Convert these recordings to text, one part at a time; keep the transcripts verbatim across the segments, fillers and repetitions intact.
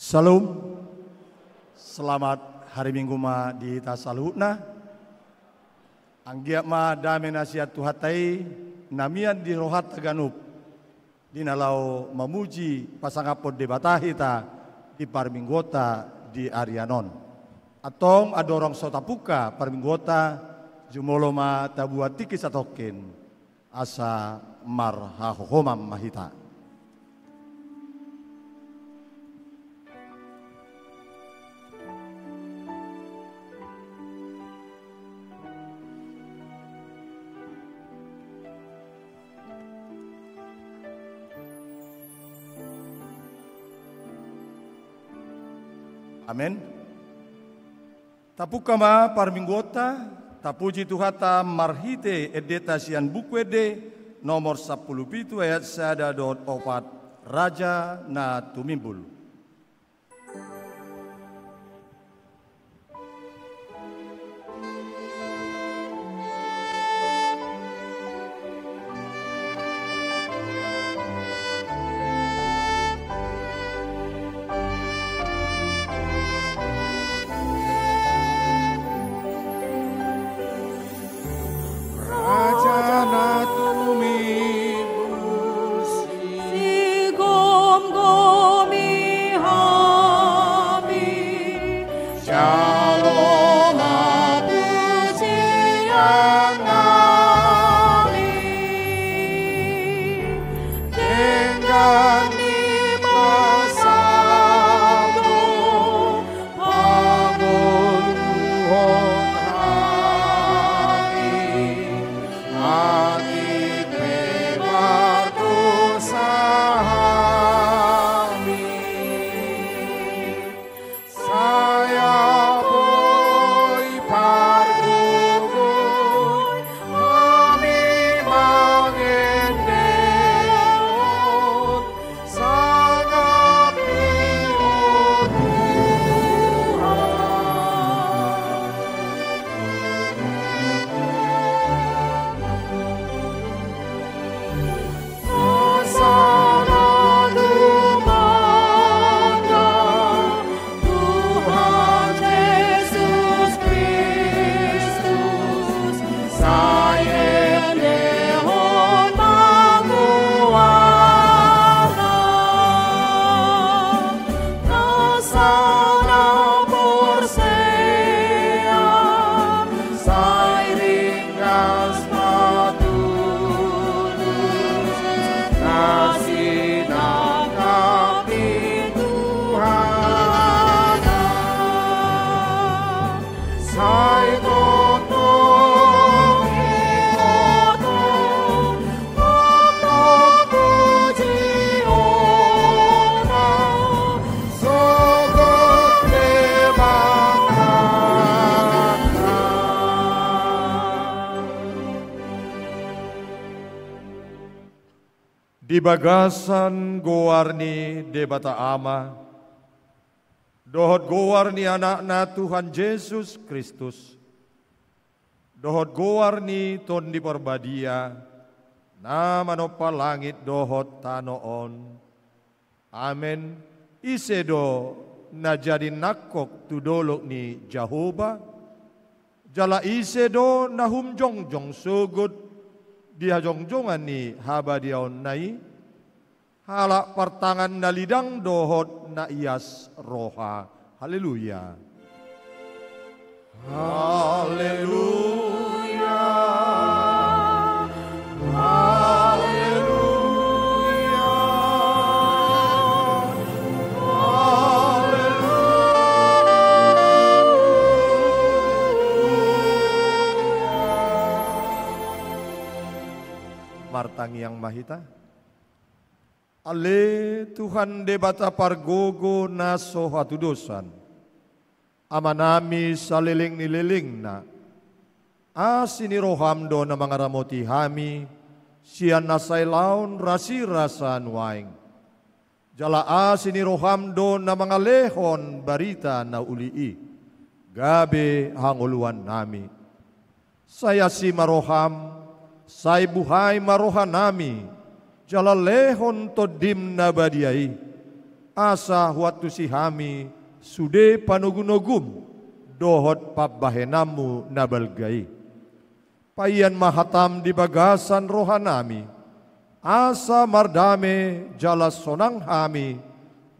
Shalom. Selamat hari Minggu ma di hita saluhutna. Anggiat ma dame na sian Tuhanta i na mian di rohanta ganup, di na laho mamuji pasangaphon Debata hita di parmingguonta di arian on. Antong andorang so tapungka parmingguonta, jumolo ma tabuat tingki satongkin asa marhahohoman ma hita. Amen. Tapungka ma parmingguonta, tapuji Tuhanta marhite endenta sian Buku Ende nomor sampulu pitu ayat sada dohot opat, Raja na tumimbul. Raja na tumimbul, sigomgomi hami, jalo ma pujian nami, denggan ni pasahat pangoluhon hami, atik pe mardosa hami. Sai apoi pargogoi hami mangendehon sangap i, o Tuhan. Asa na tumanda Tuhan Jesus Kristus, sai endehon ma goarna. Asa na porsea sai ringgas ma tulus, na sinangkap ni Tuhanta. Sai tongtong iboto, tongtong pujionna, sogot pe manganna. Di bagasan goar ni Debata Ama, dohot goar ni Anakna Tuhan Jesus Kristus, dohot goar ni Tondi Parbadia, na manompa langit dohot tano on. Amen. Ise do na jadi nangkok tu dolok ni Jahowa? Jala ise do na humjongjong sogot di hajongjongan ni habadiaonna i? Halak partangan na lidang dohot na ias roha. Haleluya. Haleluya. Haleluya. Haleluya. Martangiang ma hita. Ale Tuhan Debata pargogo na so hatudosan, Amanami saleleng ni lelengna, asi ni roham do na mangaramoti hami sian na sai laon rasirasa nuaeng. Jala asi ni roham do na mangalehon barita na uli i gabe hangoluannami. Sai asi ma roham, sai buhai ma rohanami, jala lehon Tondim na badia i, asa huantusi hami sude panogu-nogum dohot pambahenanmu na balga i. Paihon ma hatam di bagasan rohanami, asa mardame jala sonang hami,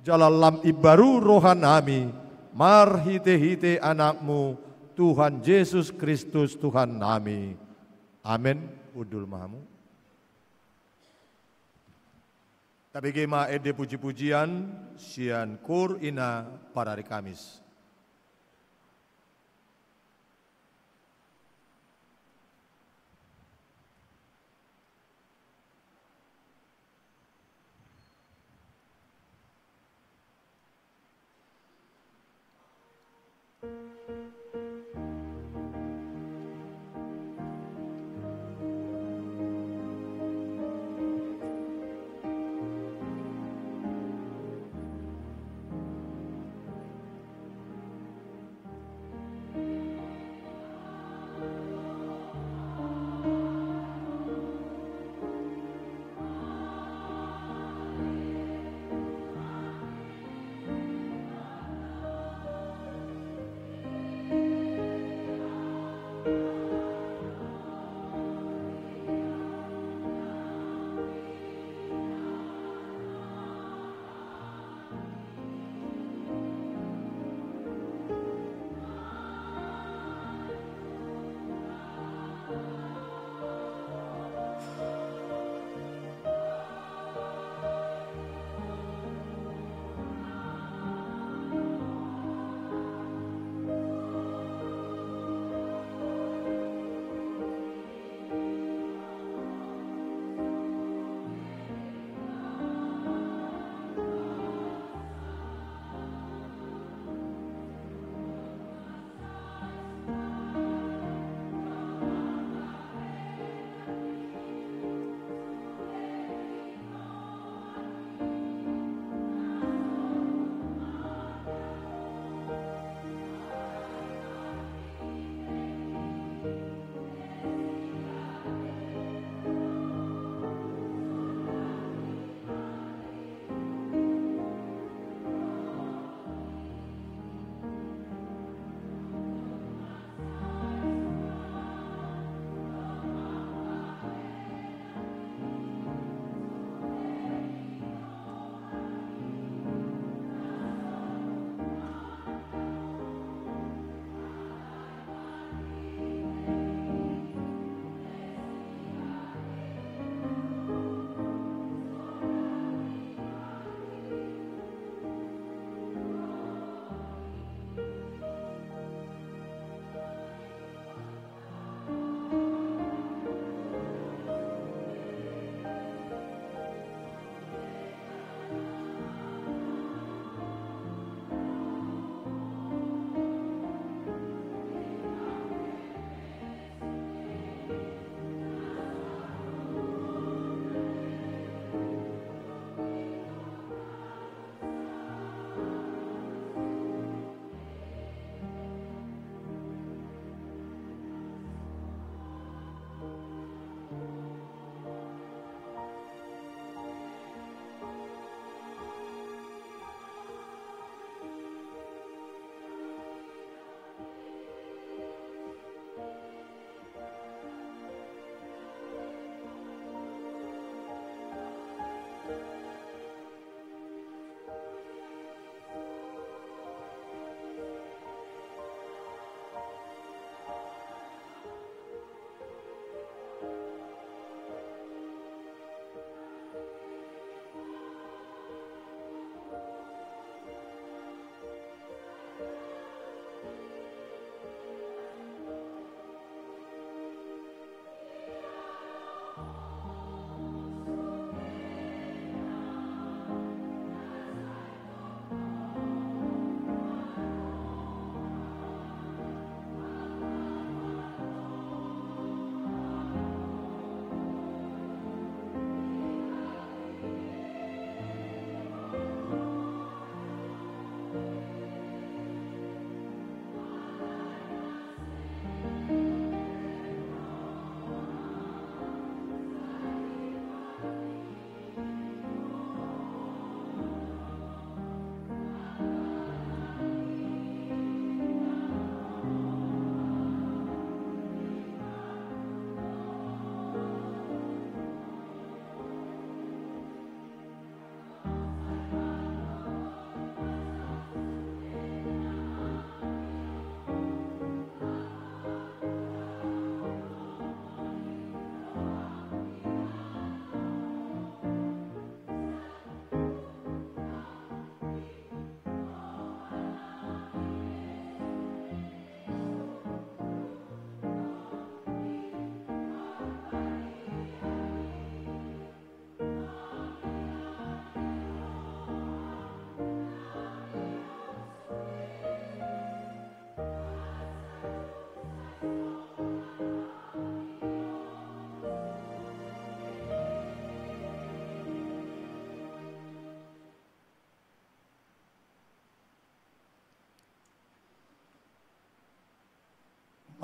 jala lam imbaru rohanami, marhite-hite Anakmu, Tuhan Jesus Kristus Tuhannami. Amen. Hundul ma hamu. Tabege ma ende puji-pujian sian koor ina parari Kamis.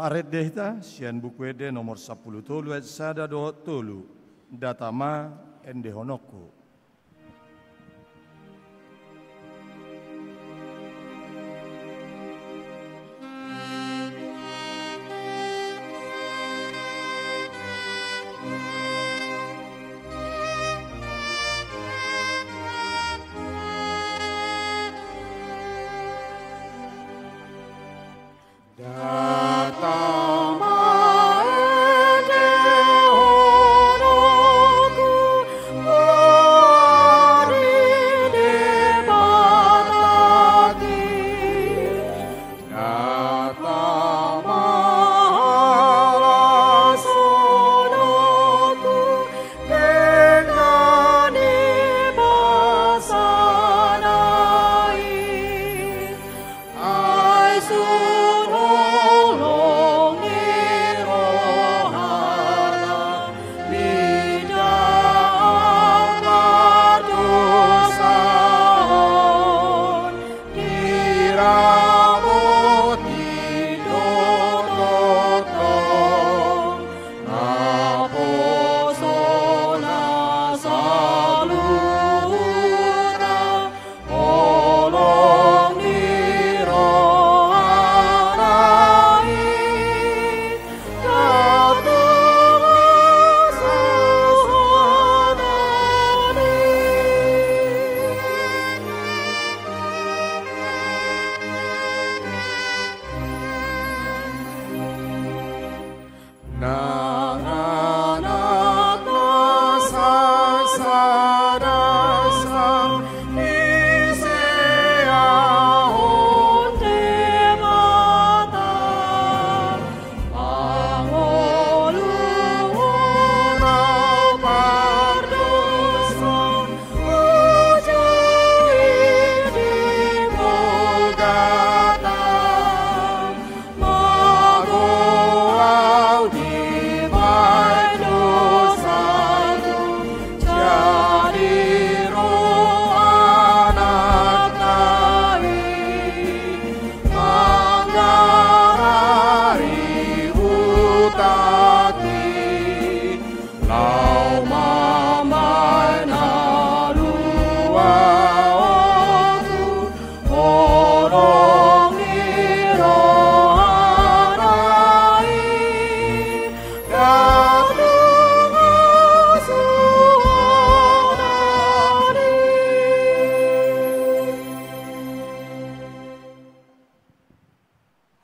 Marende hita sian Buku Ende nomor sampulu tolu ayat sada dohot tolu. Nda tama endehononku.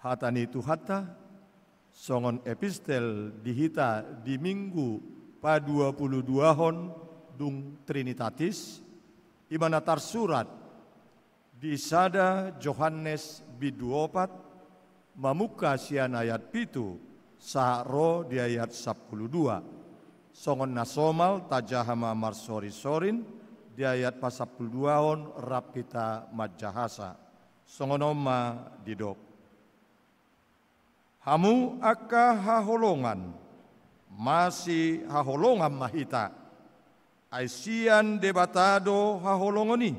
Hata ni Tuhanta, songon epistel di hita di Minggu paduapuluduahon dung Trinitatis, i ma na tarsurat di sada Johannes bindu opat, mamungka sian ayat pitu, sahat ro di ayat sampulu dua. Songon na somal tajaha ma marsorisorin, di ayat pasampuluduahon rap hita manjahasa. Songon on ma didok. Hamu angka haholongan, masihaholongan ma hita. Ai sian Debata do haholongon i,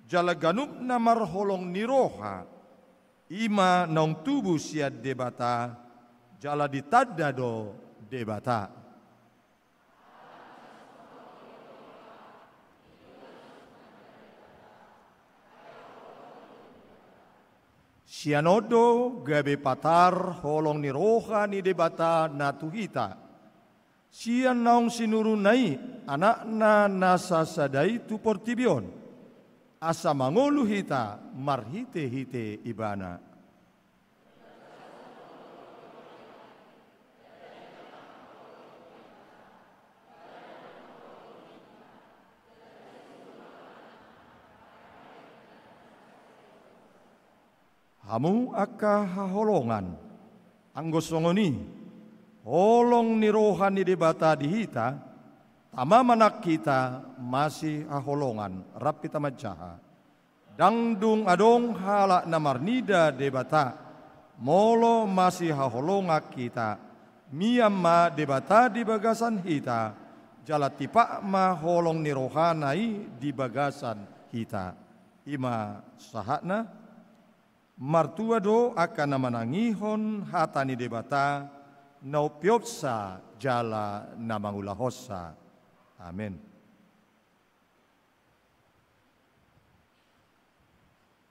jala ganup na marholong ni roha, i ma naung tubu sian Debata, jala ditanda do Debata. Sian on do gabe patar holong ni roha ni Debata na tu hita, sian naung sinuruna i Anakna na sasada i tu portibi on, asa mangolu hita marhitehite Ibana. Hamu angka haholongan, anggo songon i holong ni roha ni Debata di hita, tama ma nang hita masihaholongan. Rap hita manjaha. Ndang dung adong halak na marnida Debata, molo masihaholongan hita. Mian ma Debata di bagasan hita, jala tipak ma holong ni rohana i di bagasan hita. I ma sahatna. Martua do angka na manangihon hata ni Debata, na umpeopsa jala na mangulahonsa. Amen.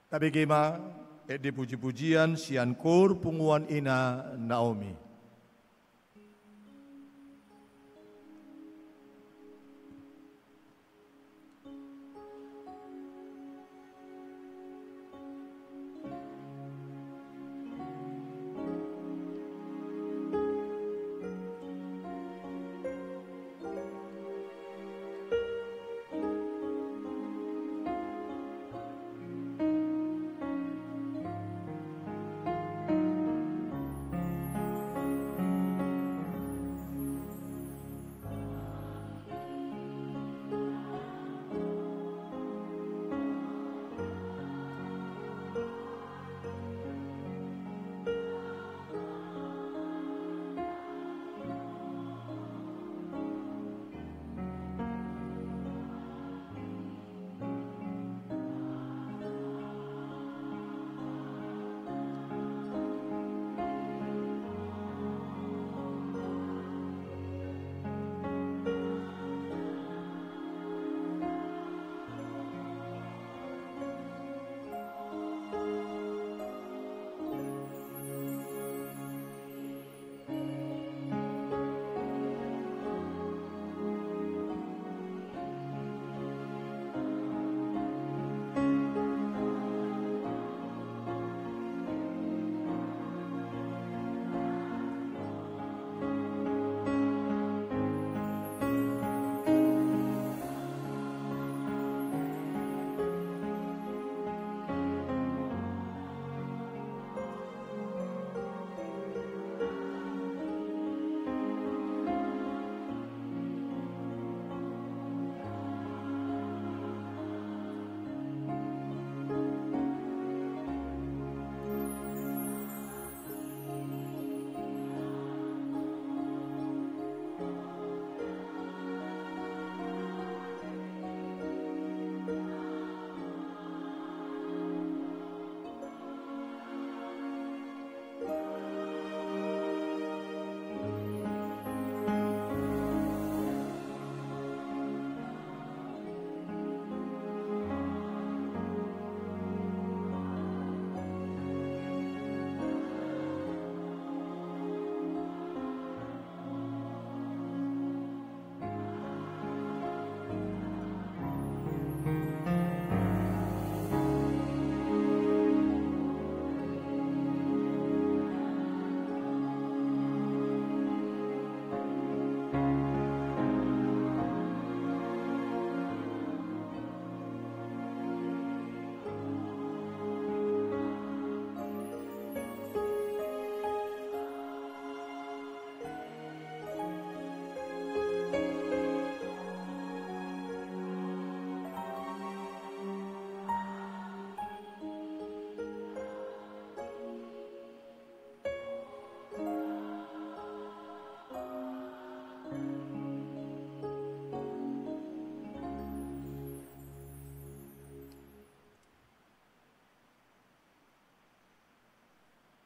Tabege ma ende pujipujian sian kor punguan ina Naomi.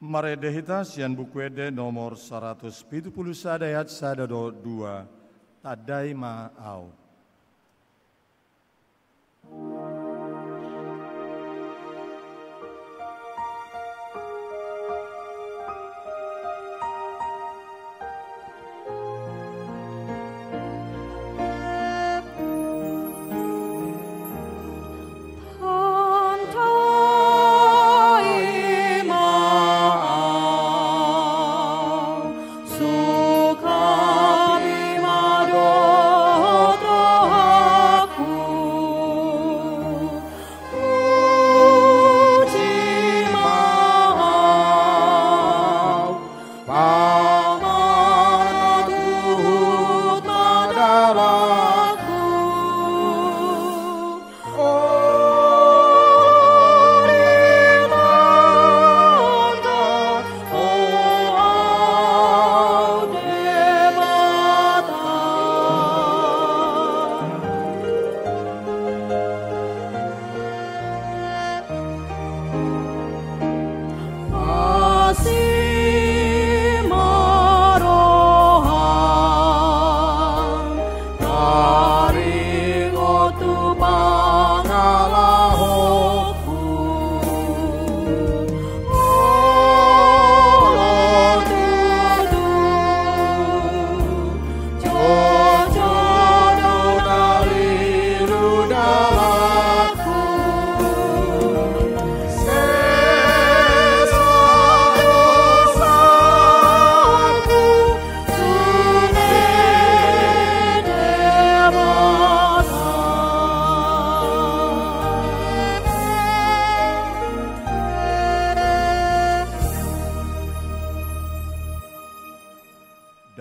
Marende hita sian Buku Ende nomor saratus pitu pulu sada ayat sada dohot dua. Tandai ma ahu.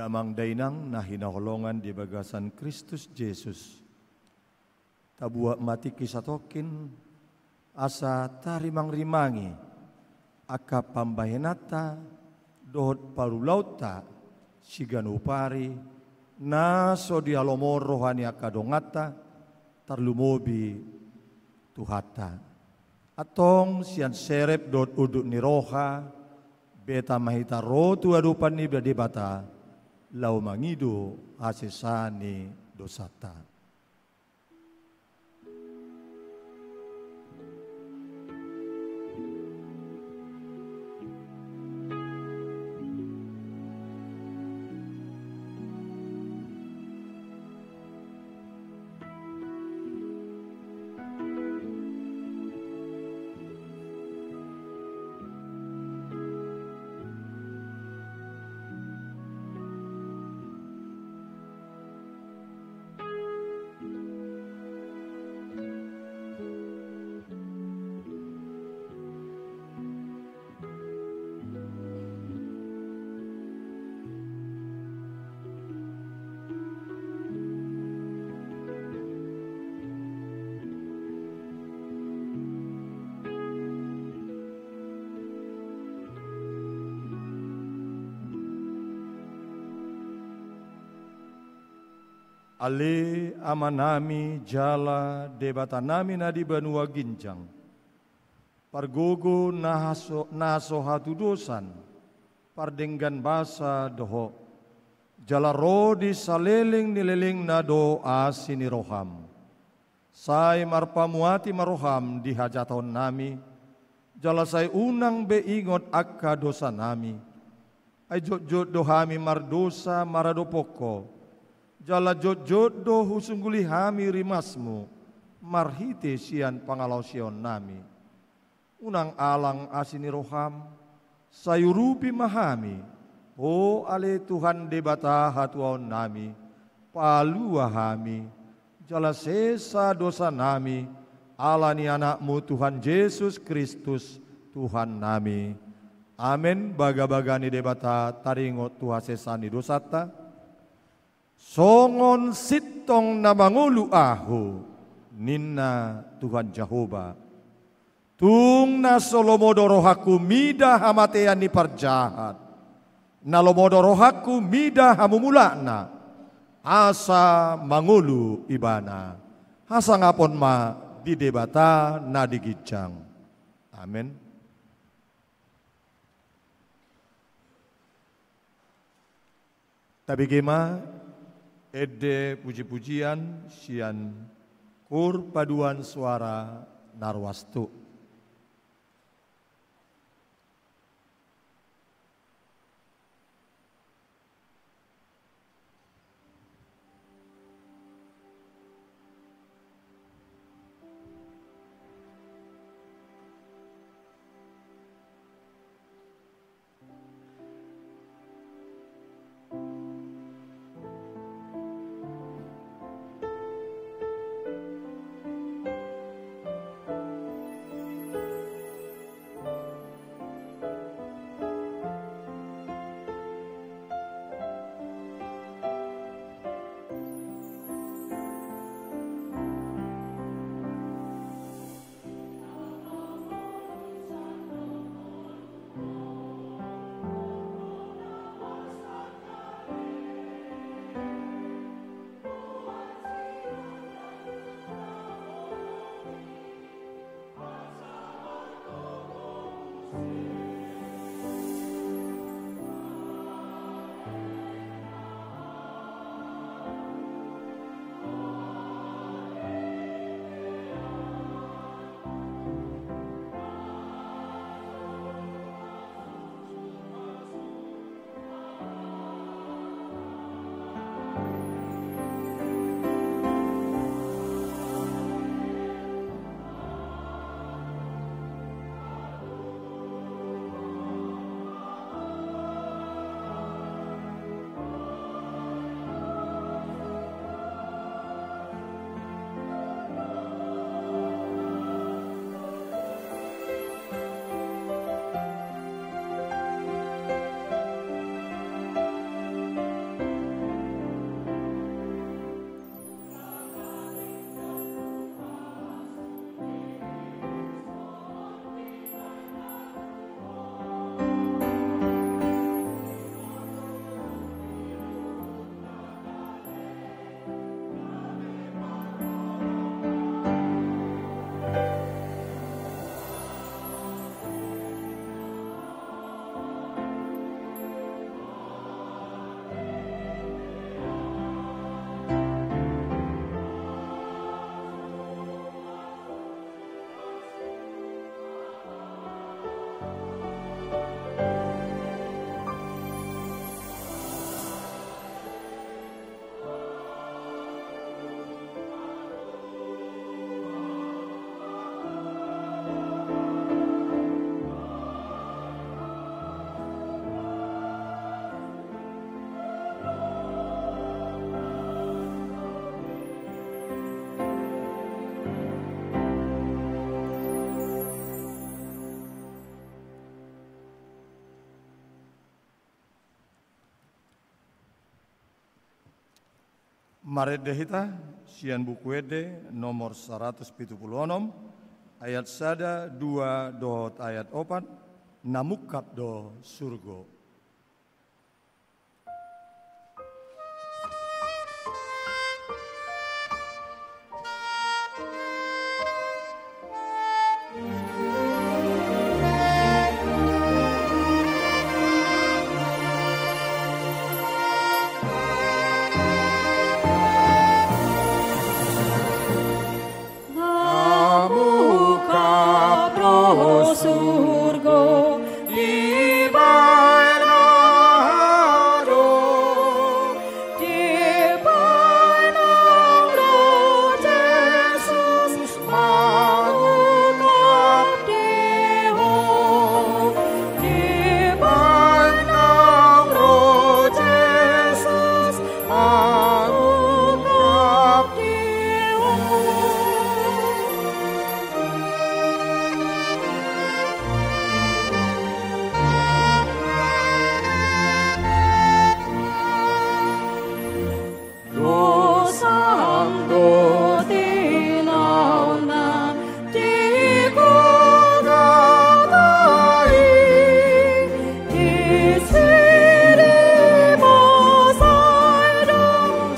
Damang dainang na hinaholongan di bagasan Kristus Jesus. Tabuat ma tingki satongkin, asa tarimangrimangi angka pambahenanta dohot parulaonta siganup ari, na so dialomo roha ni angka donganta, tarlumobi Tuhanta. Antong sian serep dohot unduk ni roha, beta ma hita ro tu adopan ni Debata, laho mangido hasesaan ni dosanta. Ale Amanami jala Debatanami na di banua ginjang, pargogo na so, na so hatudosan, pardenggan basa dohot, jala ro di saleleng ni lelengna do asi ni roham. Sai marpamuati ma roham di hajatonnami, jala sai unang be ingot angka dosanami. Ai jotjot do hami mardosa maradophon Ho, jala jotjot do husungguli hami rimasmu marhite sian pangalaosionnami. Unang alang asi ni roham, sai urupi ma hami, Ho ale Tuhan Debata hatuaonnami, palua hami, jala sesa dosanami, ala ni AnakMu Tuhan Jesus Kristus, Tuhannami. Amen. Bagabaga ni Debata taringot tu hasesaan ni dosanta. Songon sintong na mangolu ahu, ninna Tuhan Jahowa. Tung na so lomo do rohangku mida hamatean ni parjahat, na lomo do rohangku mida hamumulakna, asa mangolu ibana. Hasangapon ma di Debata na di ginjang. Amen. Tabege ma ende pujipujian sian Koor Paduan Suara Naroastu. Marende hita sian Buku Ende nomor saratus pitu pulu onom, ayat sada, dua dohot ayat opat. Na mungkap do surgo. Na mungkap do surgo, dibahen Ho do, dibahen Ho do Jesus, mangungkap di Ho, dibahen Ho do Jesus, mangungkap di Ho. Dosam do tinaon na di Golgota i, disi dibasai do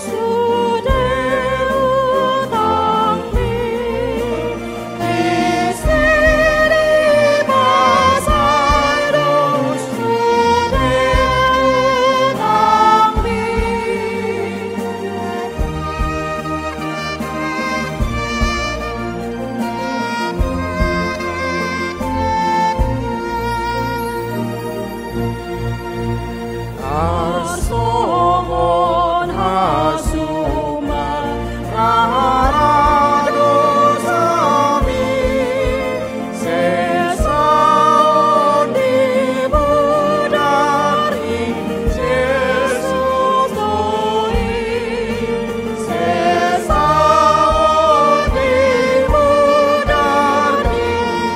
sude utangmi, disi dibasai do sude utangmi. Tarsongon hasuman rara dosami, sesa on di mudar i, Jesus do i. Sesa on di mudar i,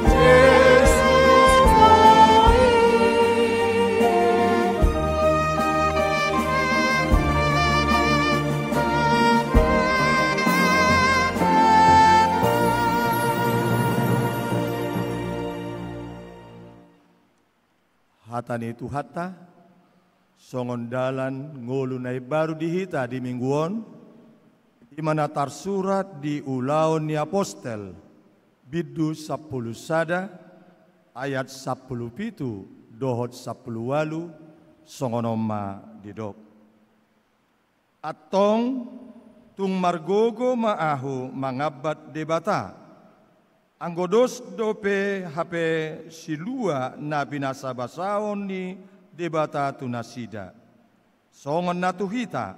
Jesus do i. Hata ni Tuhanta, songon dalan ngolu na imbaru di hita di minggu on, i ma na tarsurat di Ulaon ni Apostel, bindu sampulu sada, ayat sampulu pitu dohot sampulu ualu, songon on ma didok. Antong, tung margogo ma ahu mangambat Debata, anggo dos dope hape silua na binasabasaon ni Debata tu nasida. Songon na tu hita,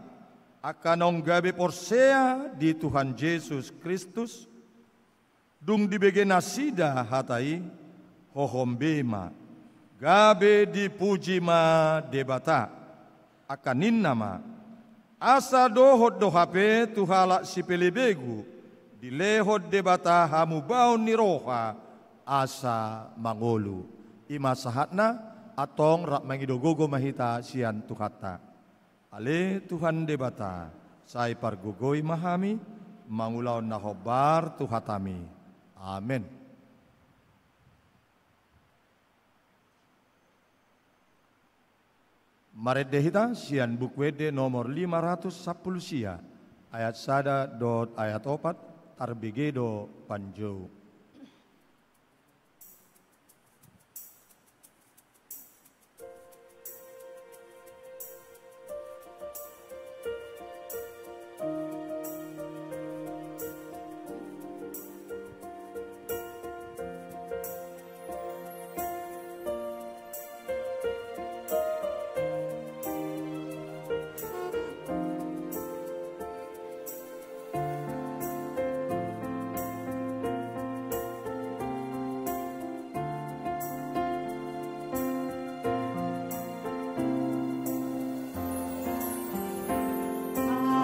angka naung gabe porsea di Tuhan Jesus Kristus, dung dibege nasida hata i, hohom be ma, gabe dipuji ma Debata. Angka ninna ma, asa dohot do hape tu halak sipelebegu, dilehon Debata hamubaon ni roha asa mangolu. I ma sahatna, antong rap mangido gogo ma hita sian Tuhanta. Ale Tuhan Debata, sai pargogoi ma hami, mangulahon na hombar tu hataMi. Amen. Marende hita sian Buku Ende nomor lima ratus sampulu sia, ayat sada dohot ayat opat, tarbege do panjou.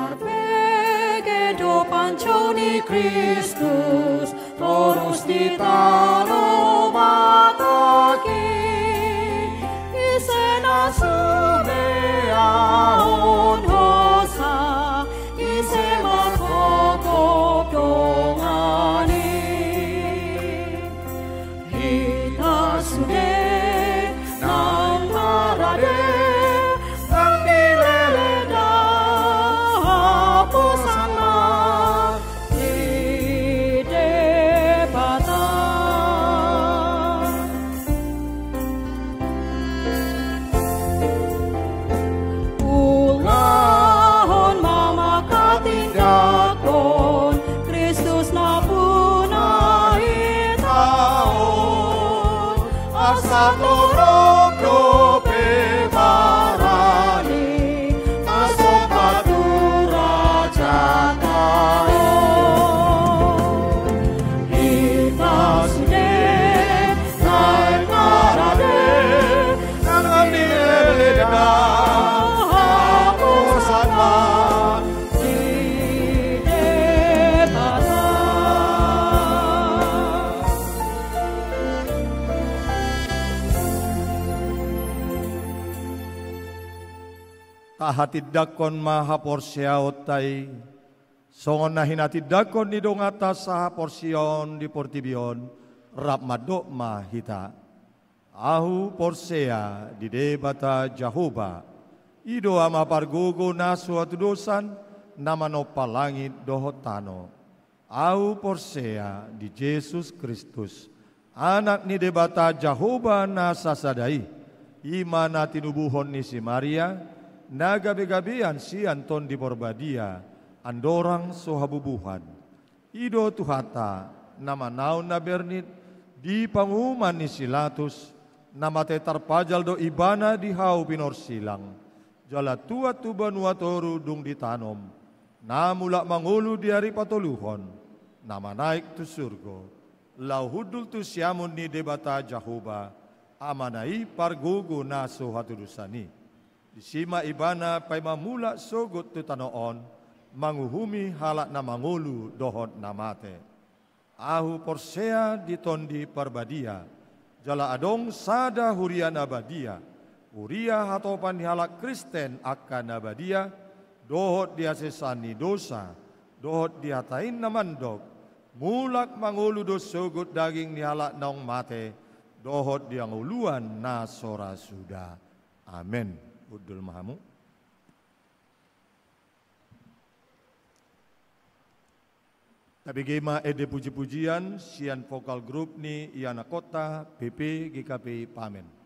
Tarbege do panjou ni Kristus, torus di tano matangki. Ise na sumeahon hosa, ise Tahatindangkon ma haporseaonta i, songon na hinatindangkon ni donganta sahaporseaon di portibi on, rap mandok ma hita. Ahu porsea di Debata Jahowa, i do Ama pargogo na so hatudosan, na manompa langit dohot tano. Ahu porsea di Jesus Kristus, Anak ni Debata Jahowa na sasada i, i ma na tinubuhon ni si Maria, na gabegabean sian Tondi Parbadia, andorang so habubuhan. I do Tuhanta, na manaon na bernit, di panguhuman ni si Latus, na mate tarpajal do ibana di hau pinorsilang, jala tuat tu banua toru dung ditanom, na mulak mangolu di ari patoluhon, na manaek tu surgo, laho hundul tu siamun ni Debata Jahowa, Amana i pargogo na so hatudosan i. Disi ma ibana paima mulak sogot tu tano on, manguhumi halak na mangolu dohot na mate. Ahu porsea di Tondi Parbadia, jala adong sada huria na badia, huria hatopan ni halak Kristen angka na badia, dohot di hasesaan ni dosa, dohot di hata i na mandok, mulak mangolu do sogot daging ni halak naung mate, dohot di hangoluan na so ra suda. Amen. Hundul ma hamu. Tabege ma ende pujipujian sian vokal grup ni ianakhonta P P G K P Pamen.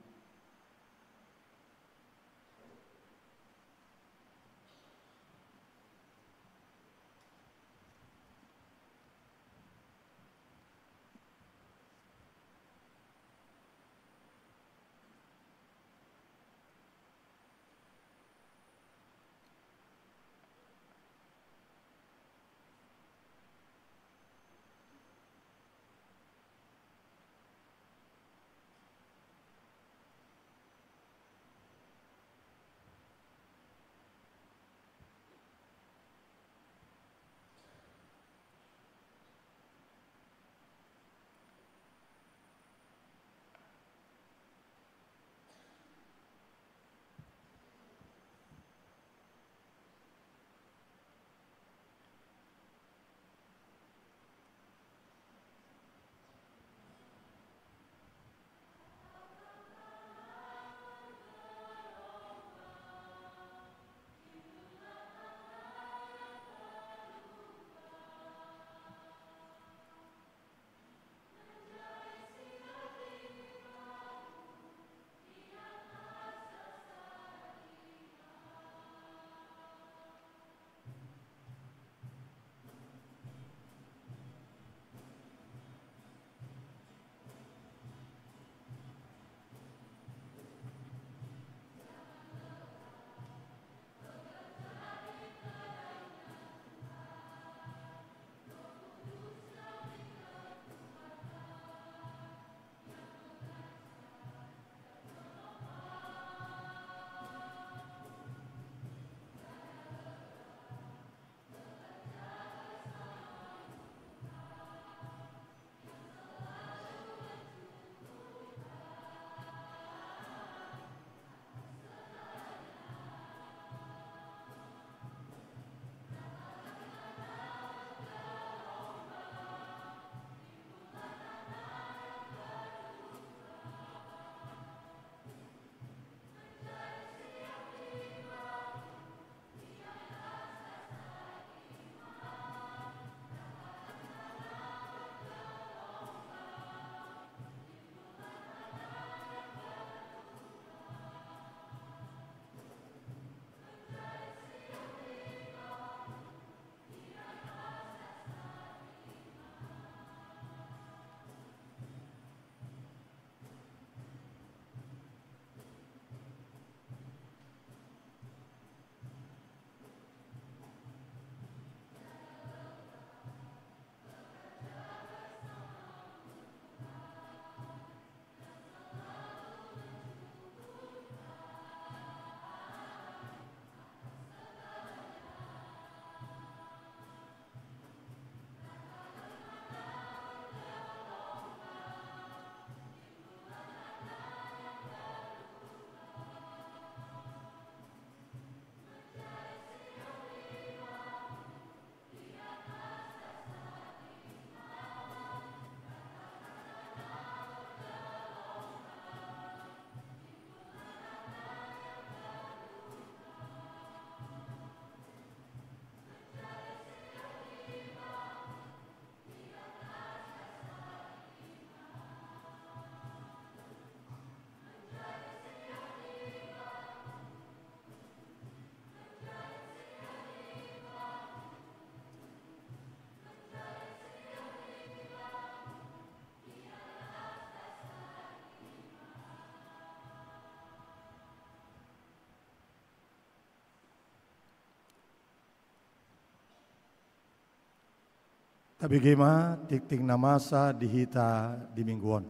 Tabege ma tingting na masa di hita di minggu on.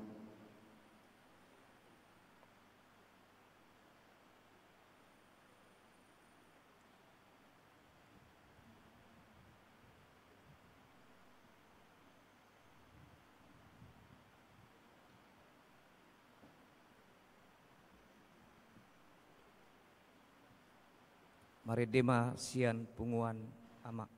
Marende ma sian punguan, Ama.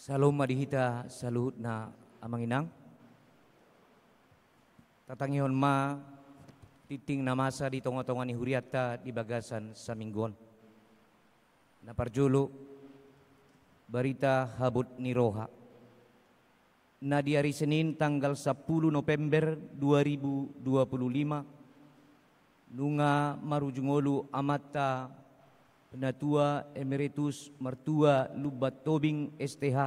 Syalom ma di hita saluhutna, amang inang. Tatangihon ma tingting na masa di tonga-tonga ni hurianta di bagasan saminggu on. Na parjolo, barita habot ni roha. Na di ari Senin tanggal sampulu November dua ribu dua puluh lima, nunga marujung ulu amanta Penatua Emeritus Martua Lumban Tobing S T H,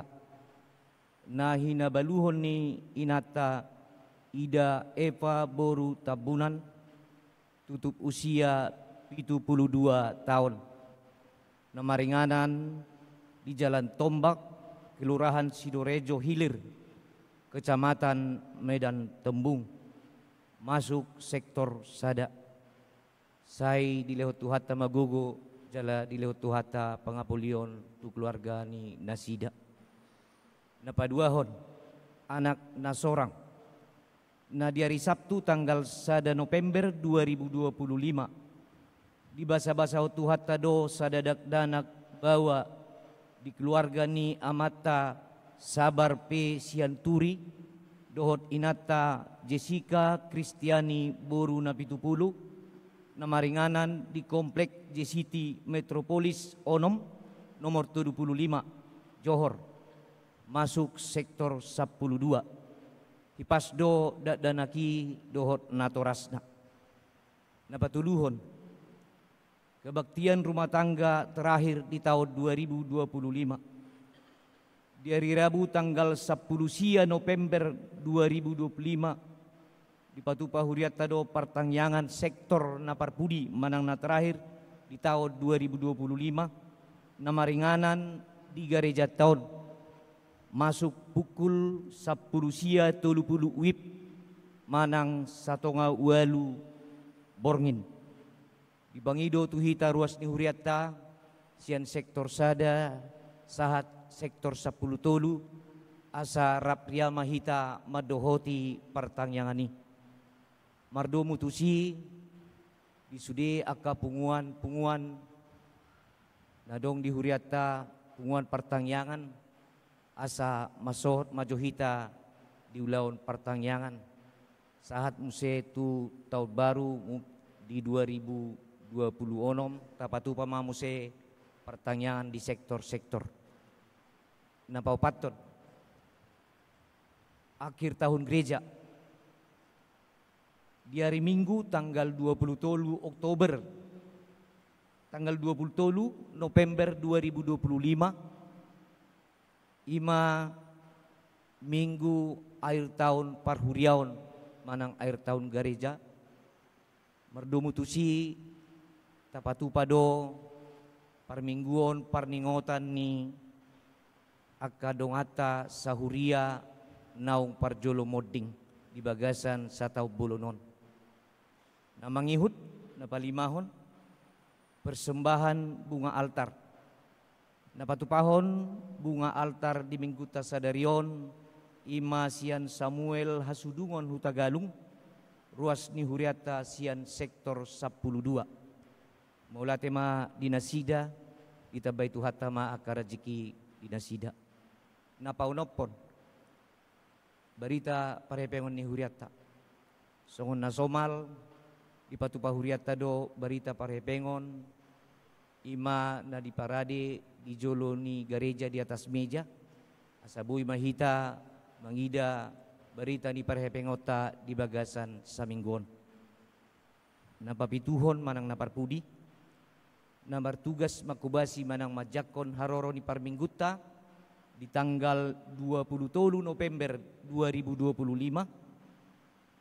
na hinabaluhon ni inanta Ida Eva boru Tambunan, tutup usia pitu puluh dua taon, na maringanan di Jalan Tombak, Kelurahan Sidorejo Hilir, Kecamatan Medan Tembung, masuk sektor sada. Sai dilehon Tuhanta ma gogo, jala dilehon Tuhanta pangapolion tu keluarga ni nasida. Na paduahon, anak na sorang. Na di ari Sabtu tanggal sada November dua ribu dua puluh lima, dibasabasahon Tuhanta do sada dakdanak baoa di keluarga ni amanta Sabar P Sianturi dohot inanta Jessica Kristiani boru Napitupulu, na maringanan di Komplek J C T Metropolis onom, nomor tolu puluh lima, Johor, masuk sektor sampulu dua. Hipas do dakdanak i dohot natorasna. Na patoluhon, kebaktian rumah tangga terakhir di taon dua ribu dua puluh lima. Di ari Rabu tanggal sampulu sia November dua ribu dua puluh lima, dipatupa hurianta do partangiangan sektor na parpudi manang na terakhir di taon dua ribu dua puluh lima, na maringanan di garejanta on, masuk pukul sampulu sia tolu puluh wib manang satonga ualu borngin. Dipangido tu hita ruas ni hurianta sian sektor sada sahat sektor sampulu tolu, asa rap ria ma hita mandohoti partangiangan i. Mardomu tusi di sude angka punguan-punguan na adong di hurianta, punguan partangiangan, asa mansohot ma jo hita di ulaon partangiangan. Sahat muse tu taon baru mu-, di dua ribu dua puluh onom, tapatupa ma muse partangiangan di sektor-sektor. Na paopathon, akhir tahun gereja. Di ari Minggu tanggal dua puluh tolu Oktober, tanggal dua puluh tolu November dua ribu dua puluh lima, i ma Minggu akhir tahun parhuriaon manang akhir tahun gareja. Mardomu tusi, tapatupa do parmingguon parningotan ni angka donganta sahuria naung parjolo monding di bagasan sataon bolon on. Na mangihut, na palimahon, persembahan bunga altar. Na patupahon bunga altar di Minggunta sadari on, i ma sian Samuel Hasudungon Hutagalung, ruas ni hurianta sian sektor sampulu dua. Mauliate ma di nasida, ditambai Tuhanta ma angka rejeki di nasida. Na paonomhon, barita parhepengon ni hurianta. Songon na somal, dipatupa hurianta do barita parhepengon, i ma na diparade di jolo ni gareja di atas meja, asa boi ma hita mangida barita ni parhepengonta di bagasan saminggu on. Na papituhon manang na parpudi, na martugas manghobasi manang manjangkon haroro ni parminggunta di tanggal dua puluh tolu November dua ribu dua puluh lima,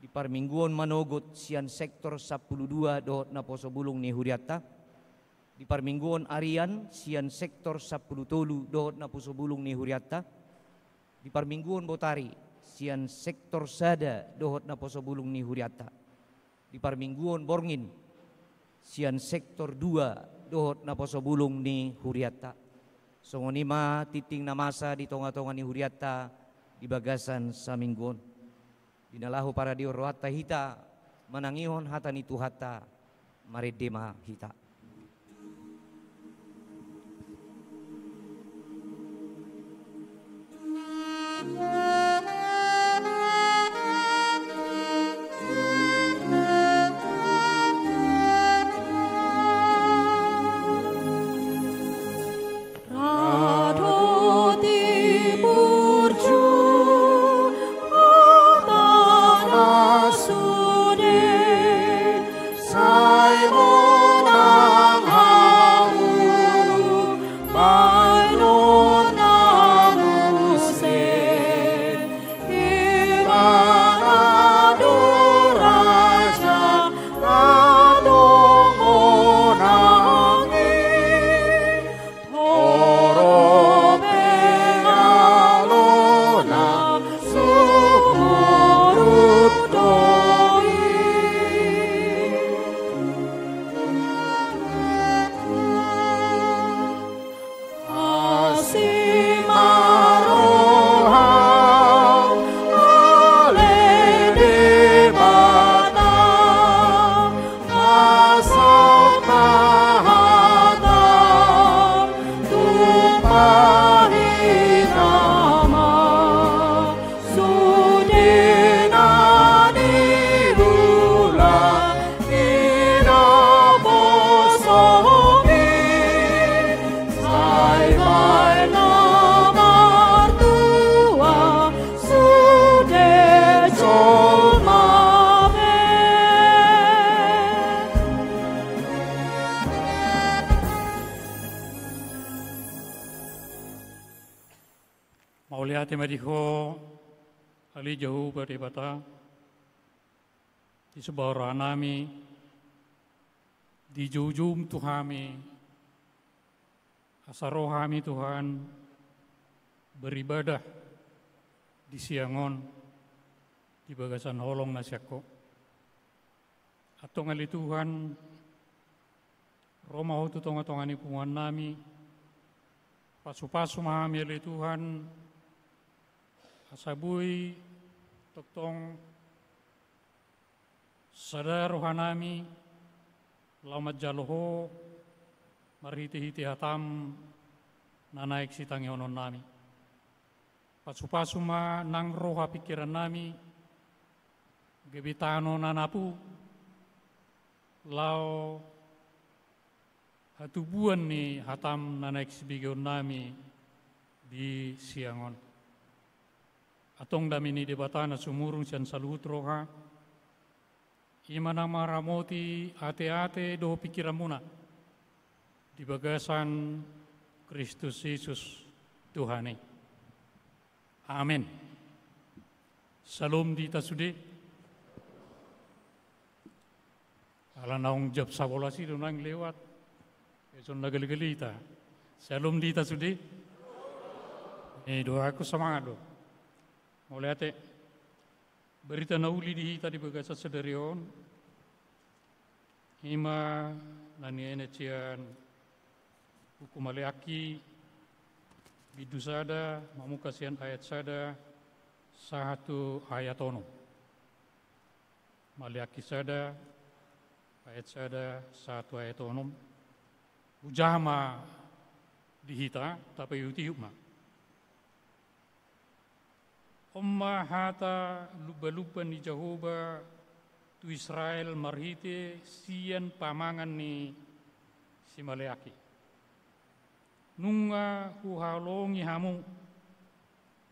di parmingguon manogot sian sektor sampulu dua dohot naposo bulung ni hurianta, di parmingguon arian sian sektor sampulu tolu dohot naposo bulung ni hurianta, di parmingguon botari sian sektor sada dohot naposo bulung ni hurianta, di parmingguon borngin sian sektor dua dohot naposo bulung ni hurianta. Songon i ma tingting na masa di tonga-tonga ni hurianta di bagasan saminggu on. Di na laho paradeon rohanta hita manangihon hata ni Tuhanta, marende ma hita. Ra dohot di burju hata na sude, sai monang hamu baenon na muse. Ibana do raja na adong monang i. Torop pe alona sumurut do i. Asi ma roham, ale Debata, pasahat ma hatam, tumpahina ma sude na niula i naposomi, sai baen na martua sude jolma pe. Mauliate ma di Ho, ale Jahowa Debata, disomba rohanami, dijoujou tu hami, asa ro hami Tuhan beribadah di siang on di bagasan holong na sian Ho. Antong ale Tuhan, ro ma Ho tu tongatonga ni punguannami, pasupasu ma hami ale Tuhan, asa boi tongtong sada rohanami laho manjalo Ho marhitehite hatam na naeng sitangihononnami. Pasupasu ma nang roha pingkirannami, gabe tano na napu laho hatubuan ni hatam na naeng sibegeonnami di siang on. Antong dame ni Debata na sumurung sian saluhut roha, i ma na maramoti ateate dohot pingkiranmuna di bagasan Kristus Jesus Tuhan i. Amen. Syalom di hita sude. Ala naung jam sabolas i do naeng lewat. Ia son na gale-gale hita. Syalom di hita sude. Ni doaku semangat do. Mauliate. Barita na uli di hita di bagasan sadari on, i ma na nienet sian buku Maleaki, bindu sada, mamungka sian ayat sada sahat tu ayat onom. Maleaki sada, ayat sada sahat tu ayat onom. Hujaha ma di hita, tapaihut-ihut ma. On ma hata lumba-lumba ni Jahowa tu Israel marhite sian pamangan ni si Maleaki. Nunga huhaholongi hamu,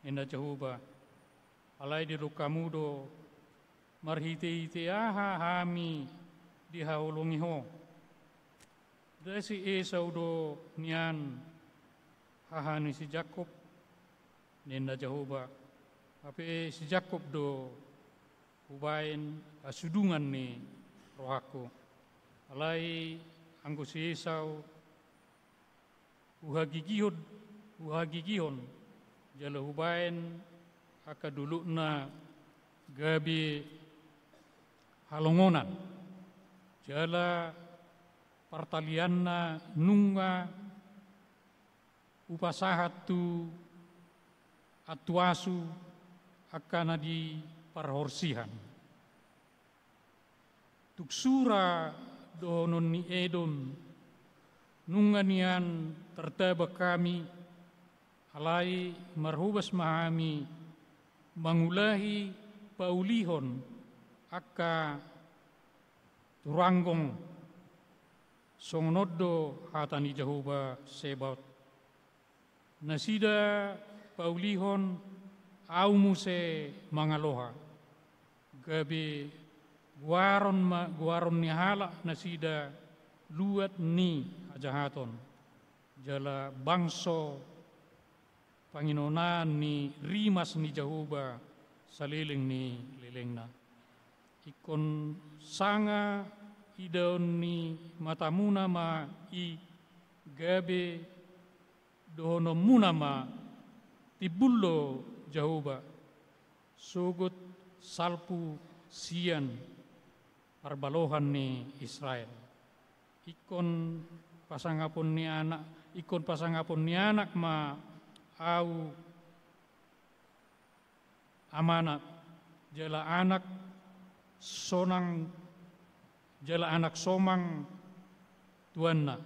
ninna Jahowa, alai didok hamu do, marhite-hite aha hami dihaholongi ho? Ndada si Esau do nian haha ni si Jakob? Ninna Jahowa, hape si Jakob do hubaen hasudungan ni rohangku. Alai anggo si Esau huhagigihon, huhagigihon, jala hubaen angka dolokna gabe halongonan, jala partalianna nunga hupasahat tu antuasu angka na di parhorsihan. Tung sura dohonon ni Edom, nunga nian tartabang hami, alai marhobas ma hami mangulahi paulihon angka turanggong. Songon on do hata ni Jahowa Sebaot: Nasida paulihon, Ahu muse mangaloha, gabe goaron ma, goaron ni halak nasida luat ni hajahaton, jala bangso panginonaan ni rimas ni Jahowa saleleng ni lelengna. Ingkon sanga idaon ni matamuna ma i, gabe dohononmuna ma: Timbul do Jahowa, sogot salpu sian parbalohan ni Israel. Ingkon pasangapon ni anak, ingkon pasangapon ni anak ma Ahu amana, jala anak sonang, jala anak somang tuanna.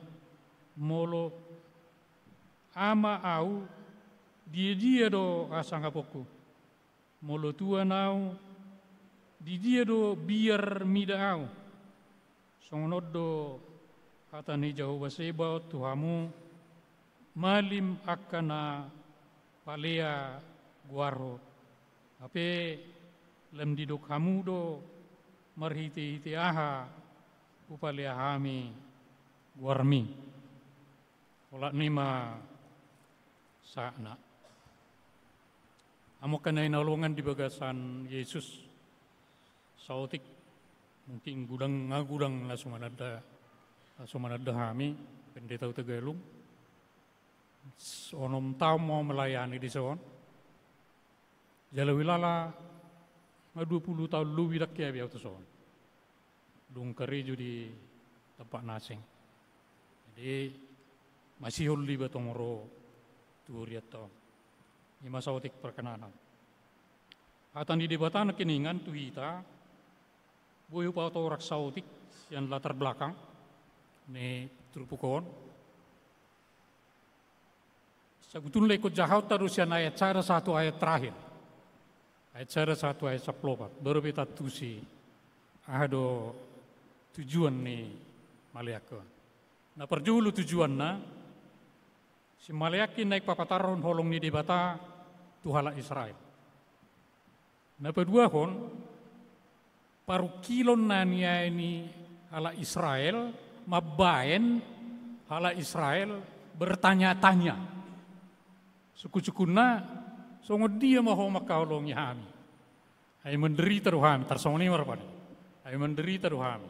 Molo ama Ahu, dia-dia do hasangaponku? Molo tuan Ahu, di dia do biar mida Ahu? Songon on do hata ni Jahowa Sebaot tu hamu: Malim angka na palea goarhu. Hape lam didok hamu do marhite-hite aha hupalea hami goarmi. Olat ni ma sahatna. Hamu angka na hinaholongan di bagasan Jesus, saotik, mungkin godang, nga godang na so mananda, na so mananda hami, Pendeta Hutagalung. Onom taon ma melayani dison. Jala huilala nga dua pulu taon lobi ndang hea be ahu tu son. Dung karejo di tempat na asing. Jadi, masihol liba tong ro tu hurianta on. I ma saotik perkenalan. Hata ni Debata nangkiningan tu hita, boi hupatorang saotik sian latar belakang ni turpuk on. Sabutulna ingkon jahaonta do sian ayat sada sahat tu ayat terakhir. Ayat sada sahat tu ayat sampulu opat. Baru pe taantusi aha do tujuan ni maleangkon. Na parjolo tujuanna, simaleangki naeng papatarhon holong ni Debata tu halak Israel. Na paduahon, parungkilon na niae ni halak Israel mambaen halak Israel bertanya-tanya. Sungkun-sungkunna, songon dia ma ho mangkaholongi hami? Ai menderita do hami, tarsongon i ma rupani. Ai menderita do hami.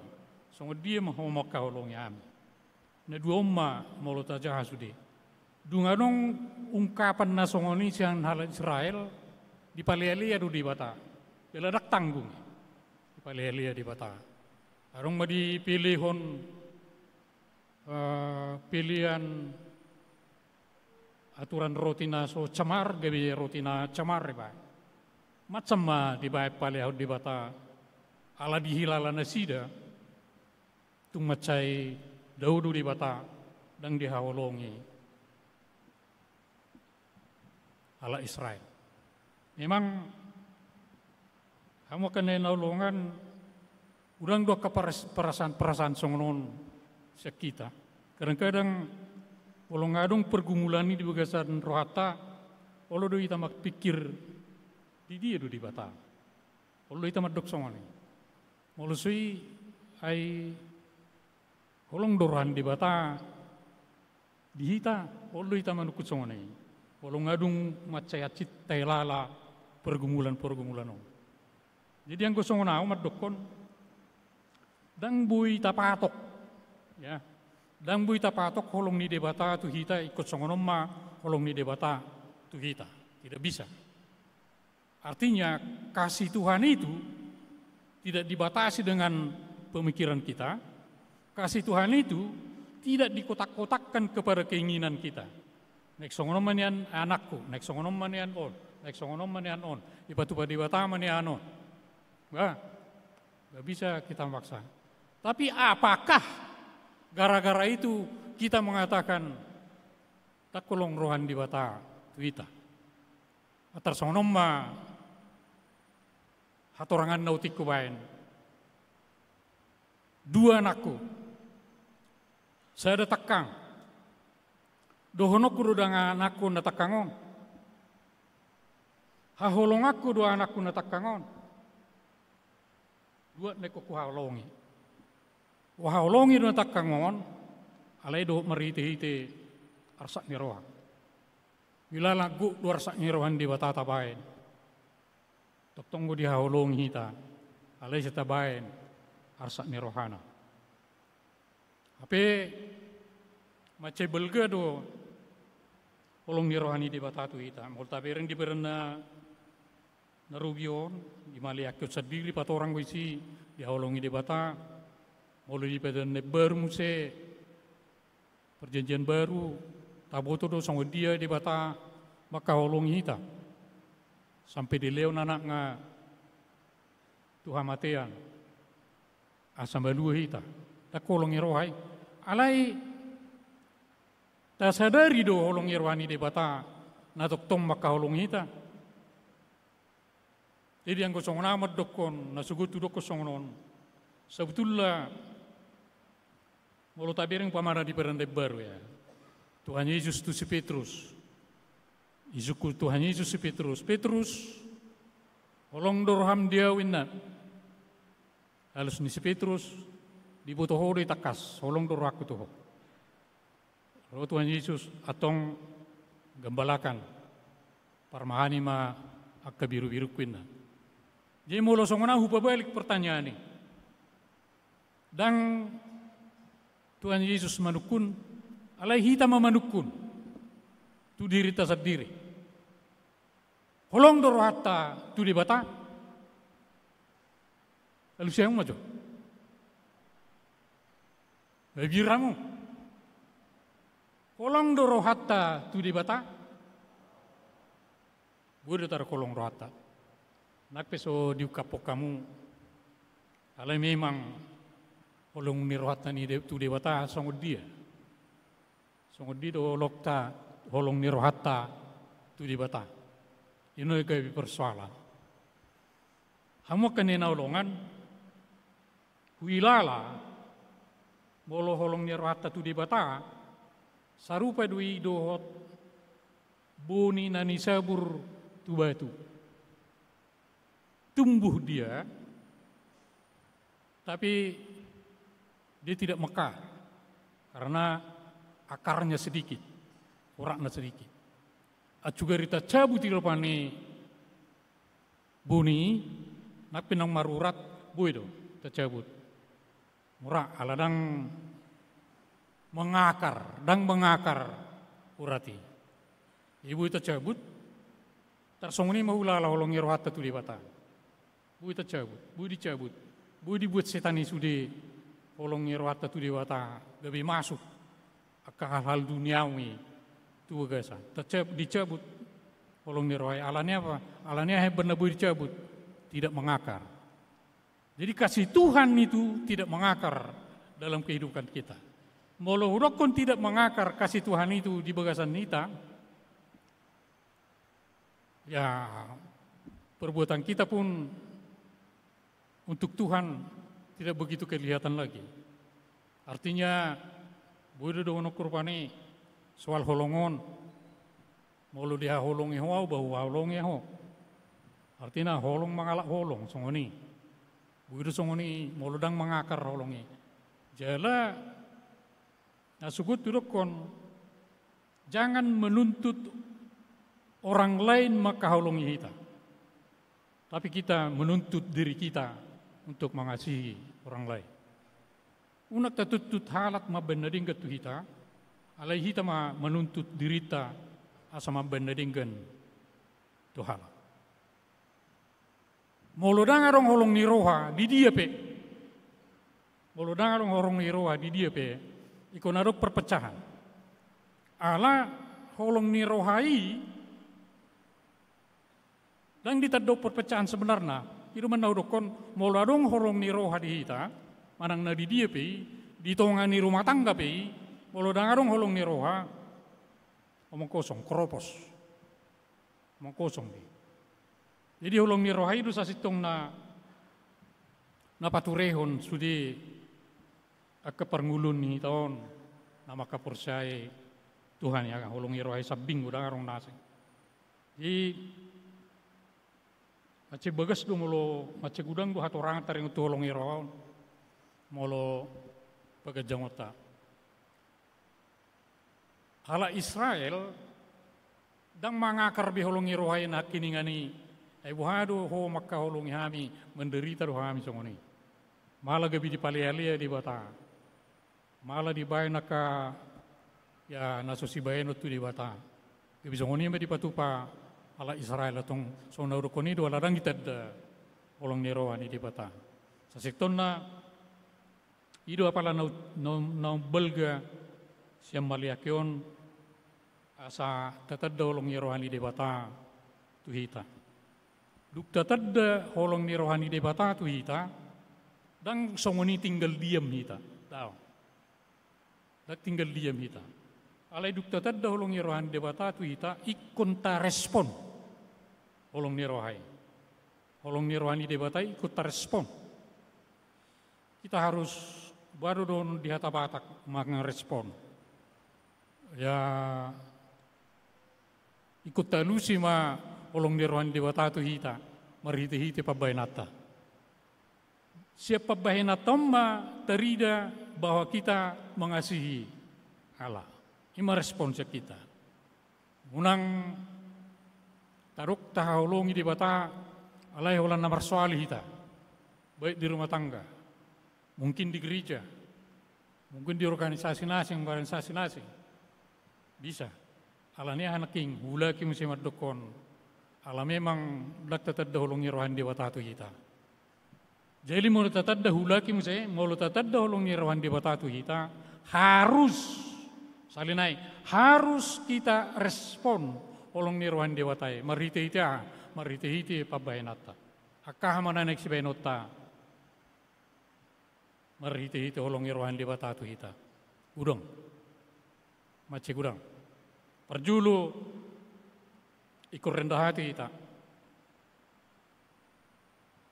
Songon dia ma ho mangkaholongi hami? Na dua on ma molo tajaha sude. Dung adong ungkapan na songon i sian halak Israel, dipalea-lea do Debata. Jala ndang tanggung. Dipalea-lea Debata. Adong ma dipelehon, eh, pelean aturan roti na so camar, gabe roti na camar dibaen. Macam ma dibaen paleahon Debata, ala dihilala nasida, tung mansai dao do Debata, ndang dihaholongi halak Israel. Memang, hamu angka na hinaholongan, godang do angka paras-, perasaan-perasaan songon on sian hita. Kadang-kadang, molo nga adong pergumulan i di bagasan rohanta, olo do hita marpikir, di dia do Debata? Olo do hita mandok songon i. Molo so i, ai holong do roha ni Debata di hita, olo do hita manungkun songon i. Molo nga dung mansai hansit tahilala pergumulan-pergumulan on. Jadi anggo songon ahu mandokkon, ndang boi tapatok. Ya. Ndang boi tapatok holong ni Debata tu hita, ingkon songon on ma holong ni Debata tu hita. Tidak bisa. Artinya, kasih Tuhan itu tidak dibatasi dengan pemikiran kita. Kasih Tuhan itu tidak dikotak-kotakkan kepada keinginan kita. Naeng songon on ma nian anakku, naeng songon on ma nian on, naeng songon on ma nian on. Dipatupa Debata ma nian on. Nggak, nggak bisa kita maksa. Tapi apakah gara-gara itu kita mengatakan, "Ndang holong roha ni Debata tu hita"? Tarsongon on ma Hatorangan na otik hubaen. Dua anakku, sada tangkang. Dohononku do anakku na tangkang on. Haholonganku do anakku na tangkang on. Dua na ingkon huhaholongi. Huhaholongi do na tangkang on, alai dohot marhitehite arsak ni roha. Huilala gok do arsak ni roha ni Debata tabaen. Tongtong do dihaholongi hita, alai sai tabaen arsak ni rohana. Hape mansai balga do holong ni roha ni Debata tu hita. Molo tabereng di padan na robi on, dimaleanghon sandiri patorang do disi, dihaholongi Debata. Molo di padan na imbaru muse, Perjanjian Baru, taboto do songon dia Debata mangkaholongi hita sampe dilehon anakna tu hamatean asa malua hita. Ndang holong ni roha i. Alai tasadari do holong ni roha ni Debata na tongtong mangkaholongi hita. Jadi anggo songon ahu mandokkon, na sogot hudokkon songon on. Sabotulna molo tabereng umpamana di padan na imbaru, ya, Tuhan Yesus tu si Petrus. Isungkun Tuhan Yesus si Petrus, "Petrus, holong do roham di ahu," ninna. Alus ni si Petrus, "Diboto ho do i tangkas, holong do rohangku tu ho." Ro Tuhan Yesus, "Antong gambalakan, parmahani ma angka birubirungku," ninna. Jadi molo songon ahu hupabalik pertanyaan i. Ndang Tuhan Yesus manungkun, alai hita ma manungkun tu dirinta sandiri. Holong do rohanta tu Debata? Alusi hamu ma jo. Baen hamu. Holong do rohanta tu Debata? Boi do taholong rohanta. Nang pe so diungkaphon hamu. Alai memang holong ni rohanta ni De-, tu Debata songon dia. Songon dia do holongta, holong ni rohanta tu Debata. I do na gabe persoalan. Hamu angka na hinaholongan, huilala, molo holong ni rohanta tu Debata, sarupa do i dohot boni na nisabur tu batu. Tumbuh dia, tapi dia tidak mekar, karena akarnya sedikit, uratna sedikit. Acu gari tacabut i rupani boni i, nang pe naung marurat, boi do tacabut. Mura ala ndang mengakar, ndang mengakar urat i. Jadi boi tacabut, tarsongon i ma huilala holong ni rohanta tu Debata. Boi tacabut, boi dicabut, boi dibuat setan i sude holong ni rohanta tu Debata, gabe masuk angka hal-hal duniawi tu bagasan. Tacab-, dicabut holong ni roha i. Alani aha? Alani aha umbahen na boi dicabut? Tidak mengakar. Jadi kasih Tuhan itu tidak mengakar dalam kehidupan kita. Molo hudokkon tidak mengakar kasih Tuhan itu di bagasan hita, ya, perbuatan kita pun untuk Tuhan tidak begitu kelihatan lagi. Artinya, boi do dohononku rupani soal holong on. Molo dihaholongi ho ahu, ba huhaholongi ho. Artina holong mangalap holong, songon i. Boi do songon i, molo ndang mengakar holong i. Jala, na sogot hudokkon, jangan menuntut orang lain mangkaholongi hita. Tapi kita menuntut diri kita untuk mengasihi orang lain. Unang tatuntut halak mambaen na denggan tu hita, alai hita ma manuntut dirinta asa mambaen na denggan tu halak. Molo ndang adong holong ni roha di dia pe, molo ndang adong holong ni roha di dia pe, ingkon adong perpecahan. Ala holong ni roha i ndang ditandahon perpecahan sebenarna. I do umbahen na hudokkon, molo adong holong ni roha di hita, manang na di dia pe i, di tonga ni rumah tangga pe i, molo ndang adong holong ni roha, omong kosong, kropos. Omong kosong do i. Jadi holong ni roha i do sasintongna na paturehon sude angka parngoluon ni hita on na mangkaporseai Tuhan i, holong ni roha i sambing godang adong na asing. Jadi mansai bagas do molo mansai godang do hatorangan taringot tu holong ni roha on molo paganjangonta. Halak Israel ndang mangakar be holong ni roha i nangkiningan i. Ai boha do ho mangkaholongi hami, manderita do hami songon i. Mala gabe dipalealea Debata. Mala dibaen angka, ya, na so sibaenon tu Debata. Gabe songon i ma dipatupa halak Israel, antong songon na hudokkon i do ala ndang ditanda holong ni roha ni Debata. Sasintonna i do apala na, na, na umbalga sian Maleaki on asa tatanda holong ni roha ni Debata tu hita. Dung tatanda holong ni roha ni Debata tu hita, ndang songon i tinggal diam hita. Daong. Ndang tinggal diam hita. Alai dung tatanda holong ni roha ni Debata tu hita, ingkon tarespon holong ni roha i. Holong ni roha ni Debata i ingkon tarespon. Kita harus, baru dohot di hata Batak, mangarespon. Ya, ingkon taalusi ma holong ni roha ni Debata tu hita marhitehite pambahenanta. Sian pambahenanta on ma tarida bahwa kita mengasihi Allah. I ma respon sian hita. Unang tadok tahaholongi Debata alai holan na marsoal hita, baik di rumah tangga, mungkin di gereja, mungkin di organisasi na asing, organisasi na asing. Bisa. Alani aha nangkin huulaki muse mandokkon, ala memang ndang tatanda holong ni roha ni Debata tu hita. Jadi molo tatanda, huulaki muse, molo tatanda holong ni roha ni Debata tu hita, harus, sahali nai, harus kita respon holong ni roha ni Debata i marhitehite aha? Marhitehite pambahenanta. Angka aha ma na naeng sibaenonta marhitehite holong ni roha ni Debata tu hita? Godang. Mansai godang. Parjolo, ingkon rendah hati hita.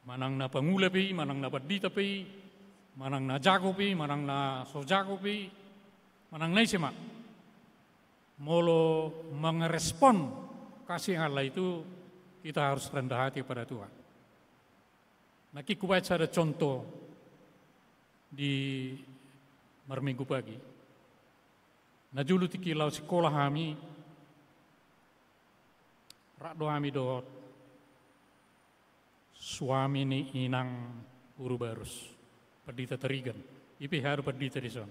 Manang na pangula pe i, manang na pandita pe i, manang na jago pe i, manang na so jago pe i, manang na ise ma. Molo mangarespon kasih Allah itu, kita harus rendah hati pada Tuhan. Nangkin hubaen sada contoh di marminggu pagi. Na jolo tingki laho sikola hami, rap do hami dohot suami ni inang guru barus, Pandita Tarigan. I pe hea do pandita dison.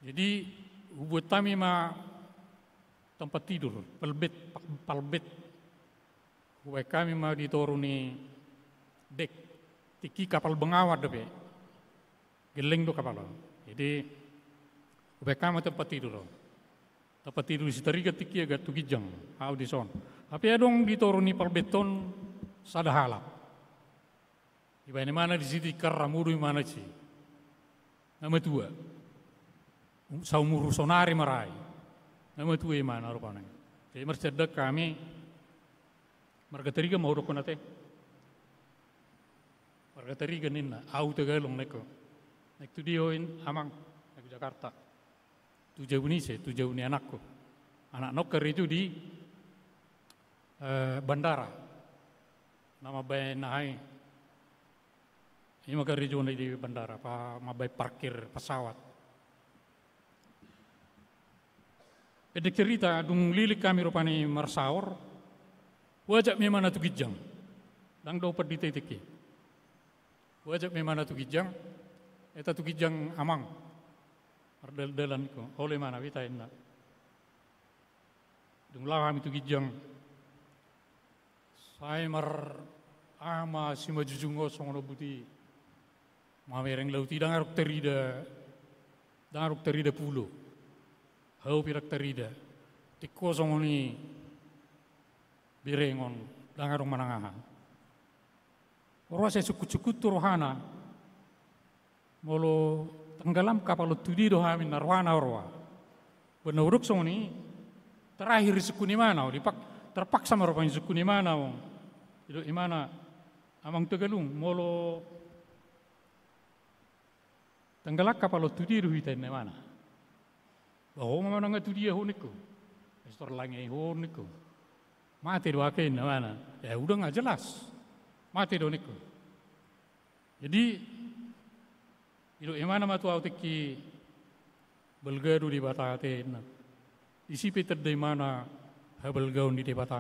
Jadi hubuat hami ma tempat tidur, palbed, pa-, palbed. Hubaen hami ma di toru ni dek, tingki kapal bengawan dope. Gelleng do kapal on. Jadi hubaen hami ma tempat tidur on. Tempat tidur ni si Tarigan tingki, agak tu ginjang, ahu dison. Hape adong di toru ni palbed on sada halak. Dibaen imana disi, dikarram udu imana disi. Na matua. Saumur sonari ma ra i. Na matua imana rupana. Jadi marsiandahan hami, marga Tarigan ma hudokkon ate? Marga Tarigan ninna, ahu Tagalong nangkin. Naeng tu dia ho amang? Naeng tu Jakarta. Tu jabu ni ise? Tu jabu ni anakku. Anakna on karejo di, eh, bandara. Na mambaen aha i, i ma karejona di bandara, pa-, mambaen parkir pesawat. Pendek cerita, dung lilik hami rupani marsaor, huajak ma imana tu ginjang. Ndang dao pandita i tingki. Huajak ma imana tu ginjang, eta tu ginjang amang. Mardalan-dalan ningku, olo imana, beta inna. Dung laho hami tu ginjang, sai mar-, aha ma simanjujung on songon on buti. Mamereng laut i ndang adong tarida, ndang adong tarida pulo. Hau pe ndang tarida. Tingko songon i berengon, ndang adong manang aha. Roa sai sungkun-sungkun tu rohana. Molo tenggelam kapal on, tu dia do hami, na rohana roa. Baen na hudok songon i, terakhir disungkun imana, o, dipak-, terpaksa ma rupani disungkun imana, o. Didok imana, amang Tagalung, molo Tanggal angka palo tu dia do hita inna imana. Bah ho ma manang tu dia ho ningku. Pastor Lange ho ningku. Mate do ake inna imana. Ya udah nggak jelas. Mate do ningku. Jadi, didok imana ma tu au tingki balga do Debata ate inna. Disi pe tanda imana habalgaon ni Debata.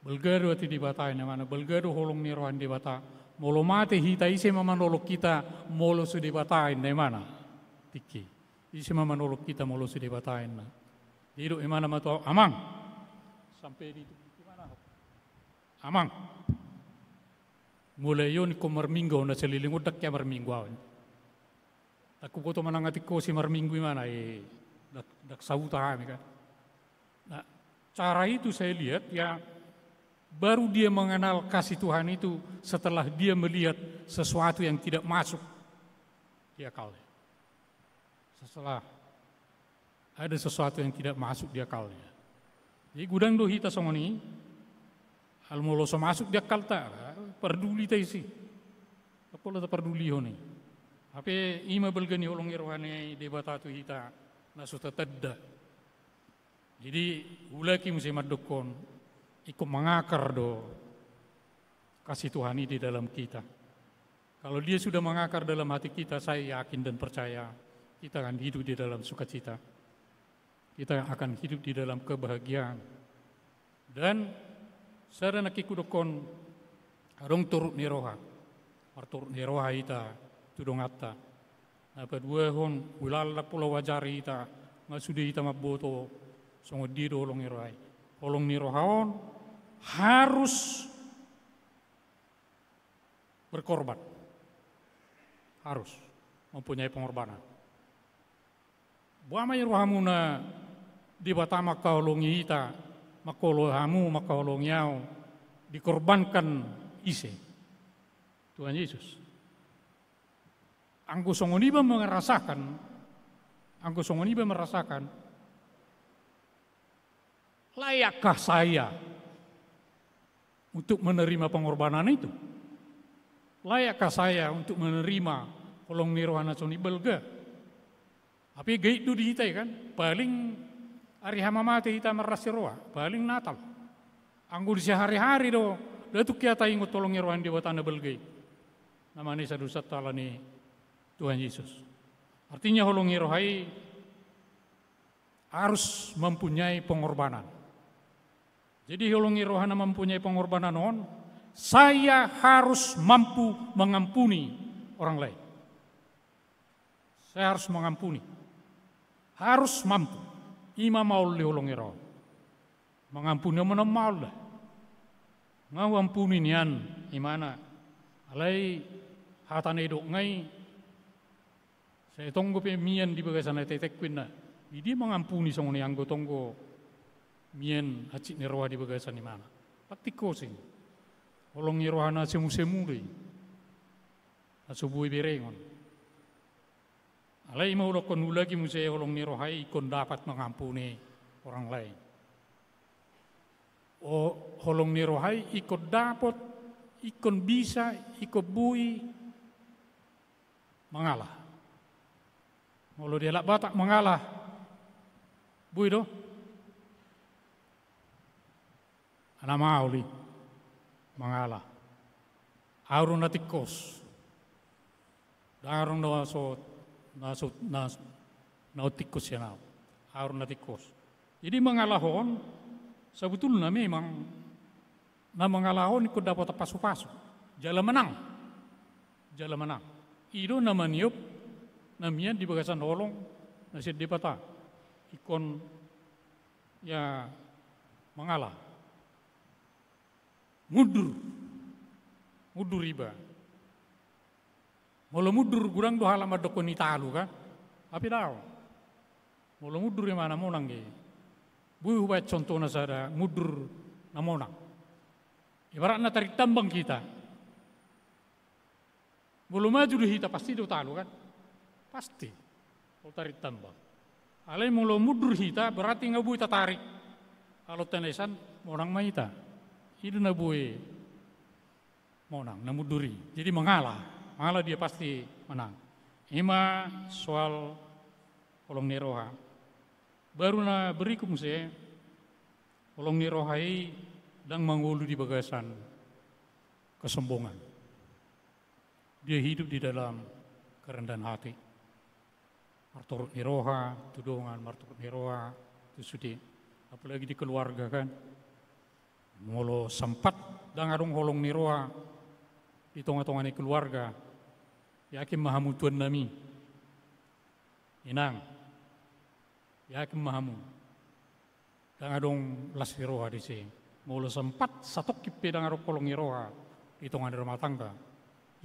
Balga do ate Debata inna imana, balga do holong ni roha ni Debata. Molo mate hita ise ma manolong hita molo so Debata inna imana. Tingki. Ise ma manolong hita molo so Debata inna. Didok imana ma tu au amang. Sampe di imana. Amang. Mulai on ingkon marminggu au na saleleng on ndang hea marminggu au. Ndang huboto manang atik ho si marminggu imana e. Ndang sauta hami kan. Nah, cara itu saya lihat ya baru dia mengenal kasih Tuhan itu setelah dia melihat sesuatu yang tidak masuk di akalnya. Setelah ada sesuatu yang tidak masuk di akalnya. Jadi godang do hita songon i. Alai molo so masuk di akalta, parduli ta isi. Apala ta parduli hon i. Hape ima balga ni holong ni roha ni Debata tu hita na so tatanda. Jadi ulaki muse mandokkon ingkon mangakar do kasih Tuhan i di dalam kita. Kalau dia sudah mengakar dalam hati kita, saya yakin dan percaya kita akan hidup di dalam sukacita. Kita akan hidup di dalam kebahagiaan. Dan sada nangkin hudokkon adong toruk ni roha. Martoruk ni roha hita tu donganta. Na paduahon, ulalla pola wajar hita, nga sude hita mamboto songon dia do holong ni roha i. Holong ni roha on harus berkorban. Harus mempunyai pengorbanan. Boha ma i rohamuna Debata mangkaholongi hita, mangkaholongi hamu, mangkaholongi au, dikorbankan ise? Tuhan Yesus. Anggo songon iba merasakan, anggo songon iba merasakan, layakkah saya untuk menerima pengorbanan itu? Layakkah saya untuk menerima holong ni roha na songon i balga? Hape gait do di hita i kan, paling ari hamamate hita marlas ni roha, paling Natal. Anggo di sehari-hari do, nda tung hea taingot holong ni roha ni Debata na balga i. Na manesa dosanta ala ni Tuhan Yesus. Artinya holong ni roha i harus mempunyai pengorbanan. Jadi holong ni roha na mempunyai pengorbanan on, saya harus mampu mengampuni orang lain. Saya harus mengampuni. Harus mampu. Ima maol ni holong ni roha. Mangampuni on maol da. Nga huampuni nian imana. Alai hata na didok nga i, sai tonggo pe mian di bagasan ateateku inna. Di dia mangampuni songon i anggo tonggo mian hansit ni roha di bagasan imana. Patik ho sing. Holong ni roha na semusemu do i. Na so boi berengon. Alai ima hudokkon ulaki muse holong ni roha i ingkon dapat mengampuni orang lain. O, holong ni roha i ingkon dapot, ingkon bisa, ingkon boi mangalah. Molo dialap Batak mangalah, boi do? Ala maol i mangalah. Au do na tingkos. Ndang adong na so, na so, na, na tingkos sian au. Au do na tingkos. Jadi mangalah on, sebetulna memang na mangalah on ingkon dapotan pasupasu. Jala manang. Jala manang. I do na maniop na mian di bagasan holong na sian Debata. Ingkon ya mangalah. Mundur. Mundur iba. Molo mundur godang do halak mandokkon i talu kan. Hape daong. Molo mundur ima na monang i. Boi hubaen contohna sada mundur na monang. Ibaratna tarik tambang hita. Molo maju do hita pasti do talu kan? Pasti. Molo tarik tambang. Alai molo mundur hita berarti nga boi tatarik. Alonta na isan monang ma hita. I do na boi monang, na mundur i. Jadi mangalah. Mangalah dia pasti menang. Ima soal holong ni roha. Baru na berikut muse, holong ni roha i ndang mangolu di bagasan kesombongan. Dia hidup di dalam kerendahan hati. Martorop ni roha tu dongan, martorop ni roha tu sude. Apalagi di keluarga, kan. Molo sempat ndang adong holong ni roha di tonga-tonga ni keluarga, yakin ma hamu tuan nami. Inang, yakin ma hamu. Ndang adong las ni roha disi. Molo sempat satongkin pe ndang adong holong ni roha di tonga ni rumah tangga,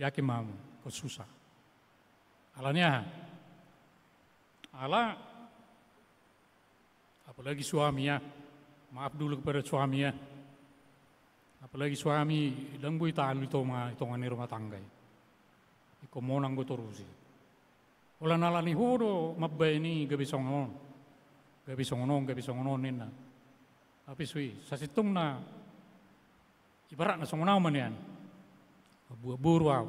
yakin ma hamu, ingkon susah. Ala ni aha? Ala, apalagi suami, ya. Maaf dulu kepada suami, ya. Apalagi suami, ndang boi talu i tonga, i tonga ni rumah tangga i. Ingkon monang do torusi. Holan ala ni ho do mambaen i gabe songon on. Gabe songon on, gabe songon on ninna. Tapi so i, sasintongna ibaratna songon au ma nian. Mambuat boru au.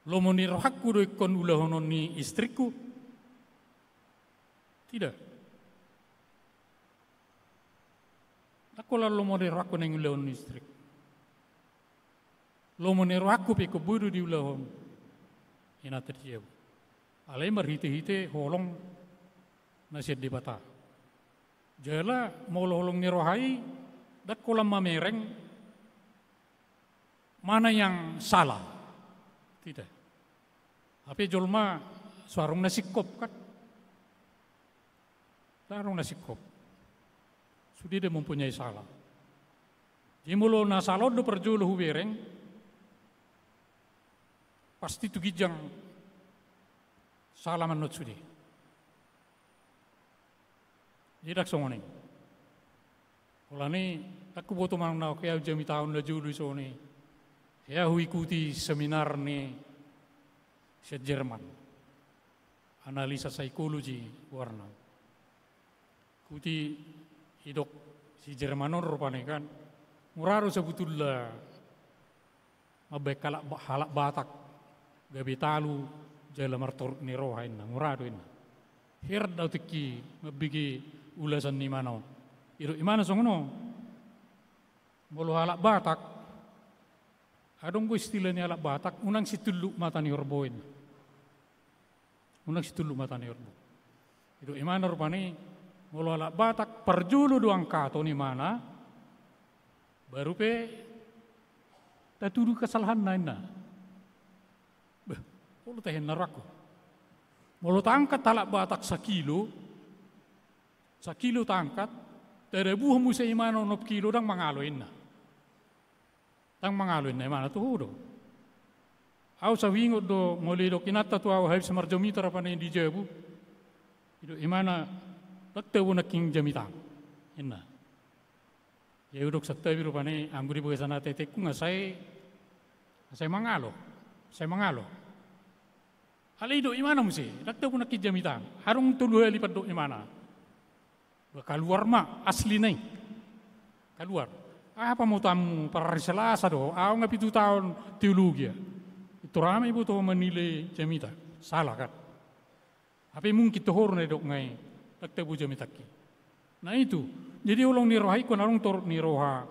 Lomo ni rohangku do ingkon ulahonon ni istrikku? Tidak. Ndang holan lomo ni rohangku naeng ulahonon ni istrikku. Lomo ni rohangku pe ingkon boi do diulahon inanta di jabu. Alai marhite-hite holong na sian Debata. Jala molo holong ni roha i, ndang holan mamereng mana yang salah. Tidak. Hape jolma so adong na singkop, kan. Ndang adong na singkop. Sude do mempunyai salah. Jadi molo na salah on do parjolo hubereng, pasti tu ginjang salah mannon sude. Jadi ndang songon i. Holan i, ndang huboto manang na hea hujamitahon na jolo i songon i. Hea huikuti seminar ni sian Jerman. Analisa psikologi goarna. Ikuti, didok si Jerman on rupani, kan. Mura do sabutulna mambaen halak, halak Batak gabe talu jala martorop ni roha, inna. Mura do, inna. Heran do au tingki mambege ulasan ni imana on. Didok imana songon on. Molo halak Batak, adong do istilah ni halak Batak, unang situlluk mata ni horbo, inna. Unang situlluk mata ni horbo. Didok imana rupani, molo halak Batak parjolo do angkaton imana, baru pe tatudu kesalahanna, inna. Beh, olo tahe na rohangku. Molo taangkat halak Batak sakilo, sakilo taangkat, tadabuhon muse imana onom kilo, ndang mangalo, inna. Ndang mangalo, inna imana, tu ho do. Au sai huingot do, molo didok inanta tu au, habis marjamita rupani di jabu, didok imana, ndang tabo nangkin jamitang, inna. Ia hudok santabi rupani, anggo di bagasan ateatengku nga sai, nga sai mangalo, sai mangalo. Alai didok imana muse, ndang tabo nangkin jamitang. Adong tolu hali pandok imana. Bah, kaluar ma aslina i. Kaluar. Aha pamotaonmu, parari Selasa do, au nga pitu taon teologia. Pintor aha ma iboto ho manilai jamita? Salah, kan. Hape mungkin tohoru na didok nga i, ndang tabo jamitangki. Nah, itu. Jadi holong ni roha i ingkon adong torop ni roha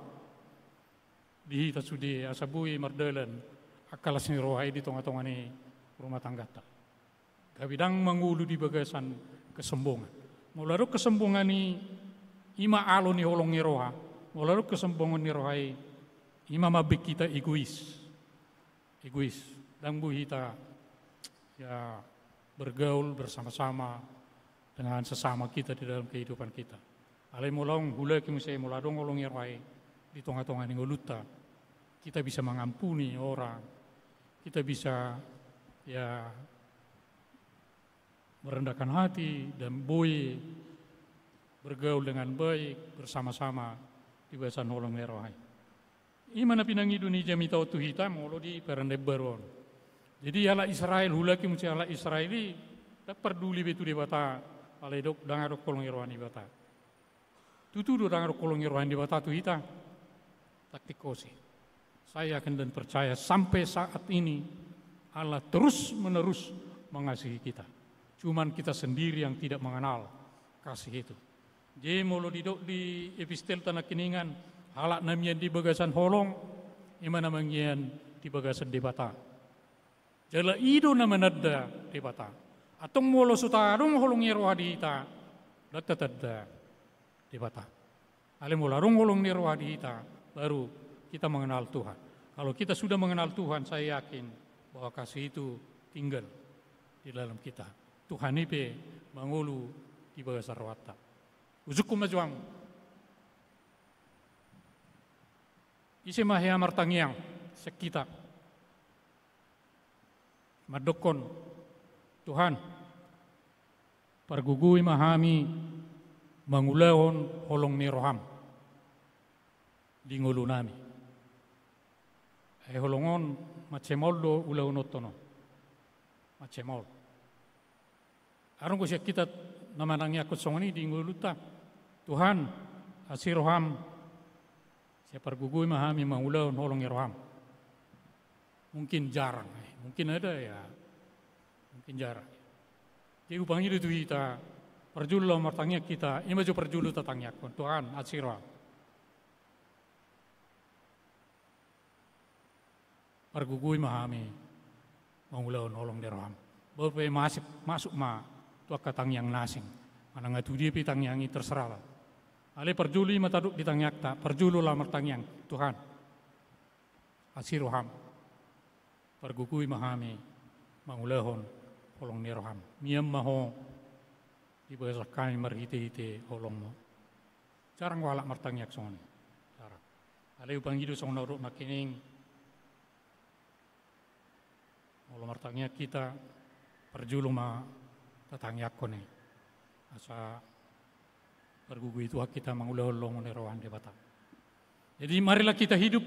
di hita sude, asa boi mardalan angka las ni roha i di tonga-tonga ni rumah tanggata. Gabe ndang mangolu di bagasan kesombongan. Molo adong kesombongan i, ima alo ni holong ni roha. Molo adong kesombongan ni roha i, ima mambaen hita egois. Egois. Ndang boi hita, ya, bergaul bersama-sama dengan sesama kita di dalam kehidupan kita. Alai molo au, hulaki muse, molo adong holong ni roha i di tonga-tonga ni ngolunta, kita bisa mengampuni orang, kita bisa, ya, merendahkan hati dan boi bergaul dengan baik bersama-sama di bagasan holong ni roha i. Ima na pinangido ni jamita on tu hita molo di parandaembaru on. Jadi halak Israel, hulaki muse, halak Israel i ndang parduli be tu Debata, alai didok ndang adong holong ni roha ni Debata. Tutu do ndang adong holong ni roha ni Debata tu hita? Ndang tingkos i. Saya yakin dan percaya sampai saat ini Allah terus-menerus mengasihi kita. Cuman kita sendiri yang tidak mengenal kasih itu. Jadi molo didok di epistelta nangkiningan, halak na mian di bagasan holong, i ma na mangian di bagasan Debata. Jala i do na mananda Debata. Antong molo so tadong holong ni roha di hita, ndang tatanda Debata. Alai molo adong holong ni roha di hita, baru kita mengenal Tuhan. Kalau kita sudah mengenal Tuhan, saya yakin bahwa kasih itu tinggal di dalam kita. Tuhan i pe mangolu di bagasan rohanta. Ujungkon ma jo hamu. Ise ma hea martangiang sian hita mandokkon, Tuhan, pargogoi ma hami mangulahon holong ni roham di ngolunami. Ai holong on mansai maol do ulahononta on. Mansai maol. Adong do sian hita na manangiangkon songon i di ngolunta, Tuhan, asi roham, sai pargogoi ma hami mangulahon holong ni roham. Mungkin jarang, eh, mungkin ada ya, mungkin jarang. Jadi hupangido tu hita, parjolo laho martangiang hita, i ma jo parjolo tatangiangkon, Tuhan, asi roham. Pargogoi ma hami mangulahon holong ni roham. Bope masuk, masuk ma tu angka tangiang na asing. Manang tu dia pe tangiang i terserahlah. Alai parjolo i ma tadok di tangiangta, parjolo laho martangiang, Tuhan, asi roham. Pargogoi ma hami mangulahon holong ni roham. Mian ma ho di bagasan hami marhitehite holongmu. Jarang do halak martangiang songon i. Jarang. Alai hupangido songon na hudok nangkining. Molo martangiang hita, parjolo ma tatangiangkon i. Asa pargogoi Tuhan hita mangulahon holong ni roha ni Debata. Jadi marilah kita hidup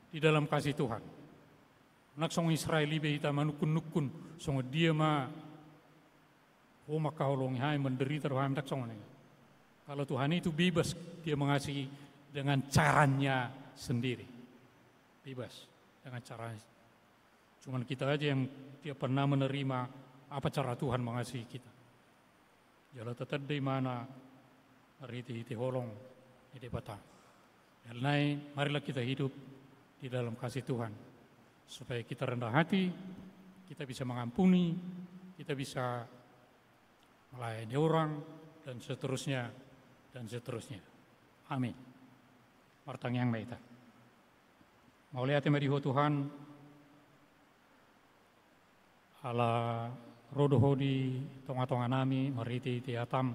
di dalam kasih Tuhan. Ndang songon Israel i be hita manungkun-nungkun, songon dia ma ho mangkaholongi hami, menderita do hami, ndang songon i. Kalau Tuhan itu bebas, dia mengasihi dengan caranya sendiri. Bebas dengan caranya. Cuman kita aja yang tidak pernah menerima apa cara Tuhan mengasihi kita. Jala tatanda imana marhitehite holong ni Debata. Alani i, marilah kita hidup di dalam kasih Tuhan. Supaya kita rendah hati, kita bisa mengampuni, kita bisa melayani orang, dan seterusnya, dan seterusnya. Amin. Martangiang ma hita. Mauliate ma di Ho Tuhan, ala ro do Ho di tonga-tonga nami, marhitehite hataM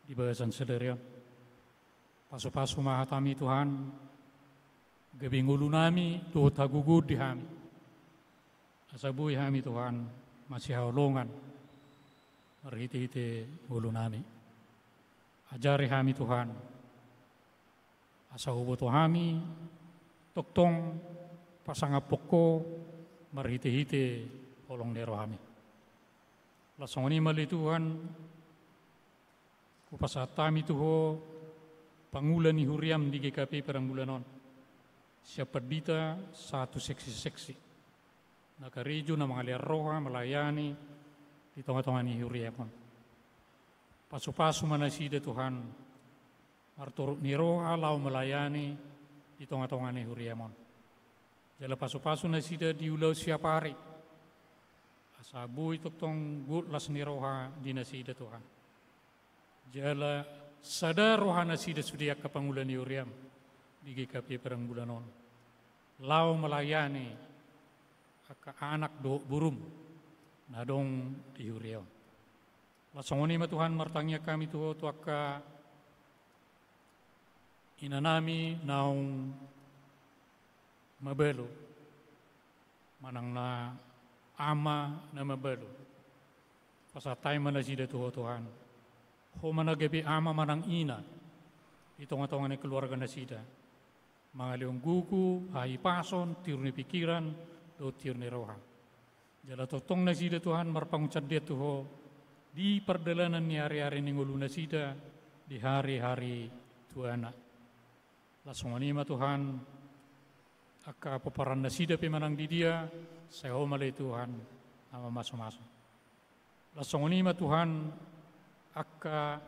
di bagasan sadari on. Pasu-pasu ma hataMi Tuhan, gabe ngolu nami dohot hagogoon di hami. Asa boi hami Tuhan, masihaholongan, marhitehite ngolu nami. Ajari hami Tuhan, asa huboto hami, tongtong pasangaphon Ho, marhitehite holong ni rohaMi. Laos songon i ma ale Tuhan, hupasahat hami tu Ho, pangula ni huriaM di G K P Padang Bulan on. Sian pandita sahat tu seksi-seksi. Na karejo, na mangalean roha, melayani, di tonga-tonga ni huriaM on. Pasu-pasu ma nasida Tuhan, martorop ni roha laho melayani di tonga-tonga ni huriaM on. Jala pasu-pasu nasida di ulaon siapari. Asa boi tongtong gogo las ni roha di nasida Tuhan. Jala sada roha nasida sude angka pangula ni huriaM di G K P Padang Bulan on. Laho melayani angka anak dohot boruM na adong di huria on. Laos songon i ma Tuhan martangiang hami tu Ho tu angka inanami naung mabalu, manang na ama na mabalu. Pasahat hami ma nasida tu Ho Tuhan. Ho ma na gabe ama manang ina di tonga-tonga ni keluarga nasida. Mangalehon gogo, hahipason, tiur ni pikiran, dohot tiur ni roha. Jala tongtong nasida Tuhan marpangunsandean tu Ho di pardalanan ni ari-ari ni ngolu nasida di hari-hari tuana. Laos songon i ma Tuhan, Angka pomparan nasida pe manang di dia, sai Ho ma ale Tuhan na mamasumasu. Laos songon i ma Tuhan, angka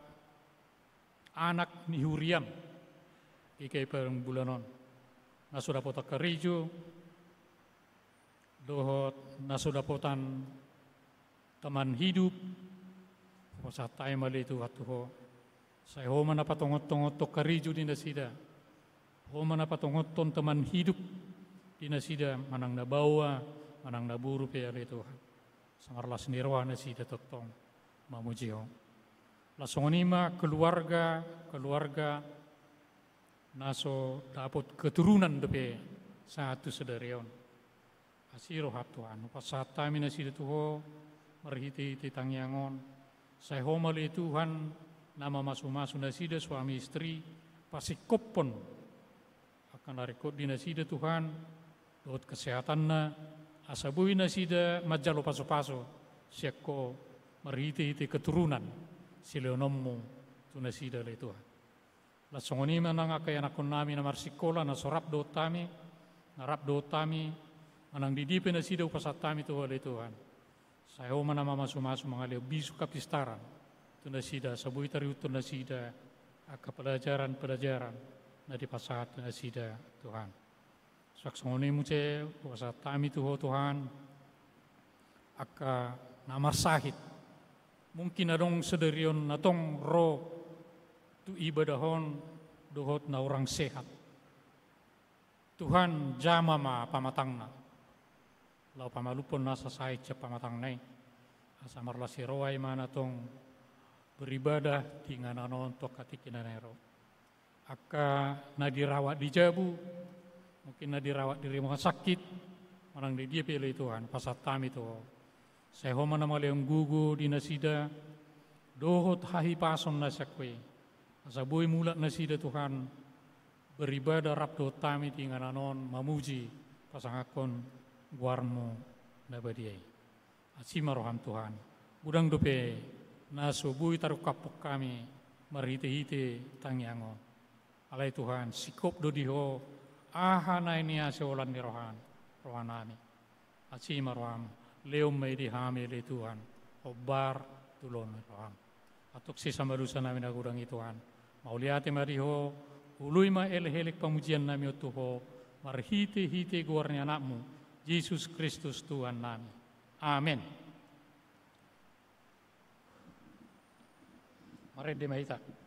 anak ni huriaM GKI Padang Bulan on, na so dapotan karejo dohot na so dapotan teman hidup, hupasahat hami ma ale Tuhan tu Ho. Sai Ho ma na patongontongonhon karejo di nasida. Ho ma na patongontongonhon teman hidup di nasida, manang na baoa, manang na boru pe ale Tuhan. Asa marlas ni roha nasida tongtong mamuji Ho. Laos songon i ma keluarga, keluarga na so dapot keturunan dope sahat tu sadari on. Asi rohaM Tuhan, hupasahat hami nasida tu Ho, marhitehite tangiang on. Sai Ho ma ale Tuhan na mamasumasu nasida suami istri, pasingkophon angka na ringkot di nasida Tuhan, dohot kesehatanna, asa boi nasida manjalo pasupasu sian Ho marhitehite keturunan silehononMu tu nasida ale Tuhan. Laos songon i ma nang angka ianakhonnami na marsikola, na so rap dohot hami, na rap dohot hami, manang di dia pe nasida, hupasahat hami tu Ho ale Tuhan. Sai Ho ma na mamasumasu mangalehon bisuk hapistaran tu nasida, asa boi tarihuthon nasida angka pelajaran-pelajaran na dipasahat tu nasida Tuhan. Suang songon i muse, hupasahat hami tu Ho Tuhan, angka na marsahit. Mungkin adong sadari on na tong ro tu ibadah on dohot na hurang sehat. Tuhan, jama ma pamatangna, laho pamalumhon nasa sahit sian pamatangna i, asa marlas ni roha i ma na tong beribadah di inganan on tu angka tingki na naeng ro. Angka na dirawat di jabu, mungkin na dirawat di rumah sakit, manang di dia pe ale Tuhan, pasahat hami tu Ho. Sai Ho ma na mangalehon gogo di nasida, dohot hahipason na sian Ho i. Asa boi mulak nasida Tuhan, beribadah rap dohot hami di inganan on, mamuji, pasangaphon goarMu na badia i. Asi ma rohaM Tuhan, godang dope na so boi tarungkaphon hami marhitehite tangiang on. Alai Tuhan, singkop do di Ho aha na nian siholan ni roha, rohanami. Asi ma rohaM, lehon ma i di hami ale Tuhan, hombar tu lomo ni rohaM. Antong sesa ma dosanami na godang i Tuhan. Mauliate ma di Ho, oloi ma elek-elek pamujiannami on tu Ho, marhitehite goar ni AnakMu, Jesus Kristus Tuhannami. Amen. Marende ma hita.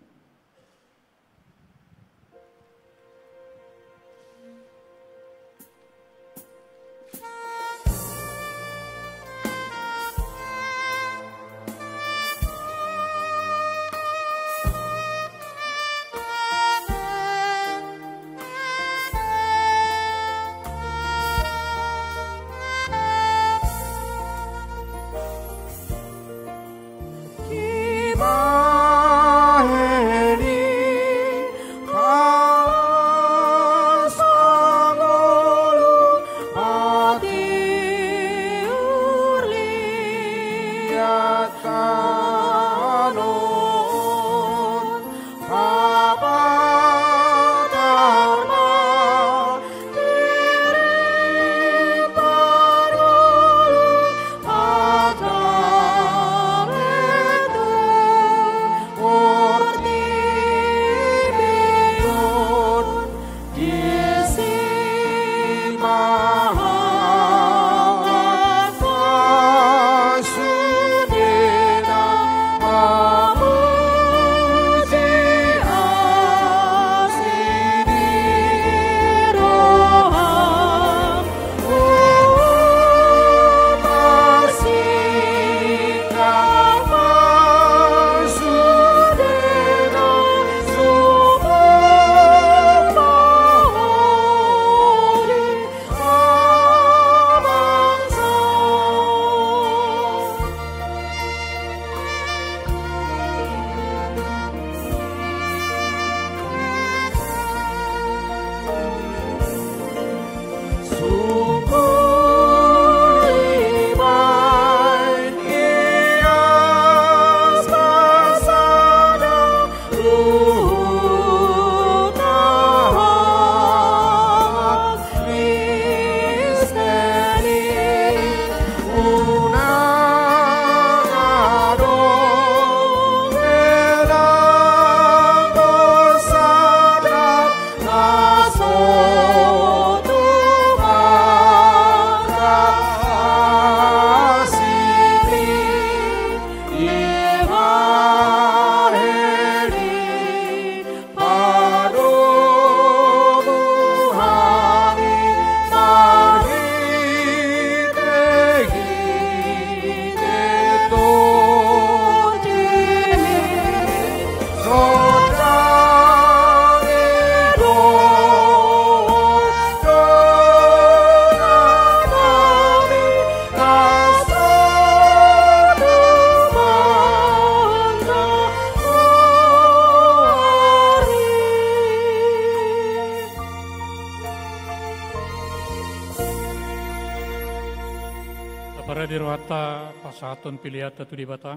Pasahathon peleanta tu Debata,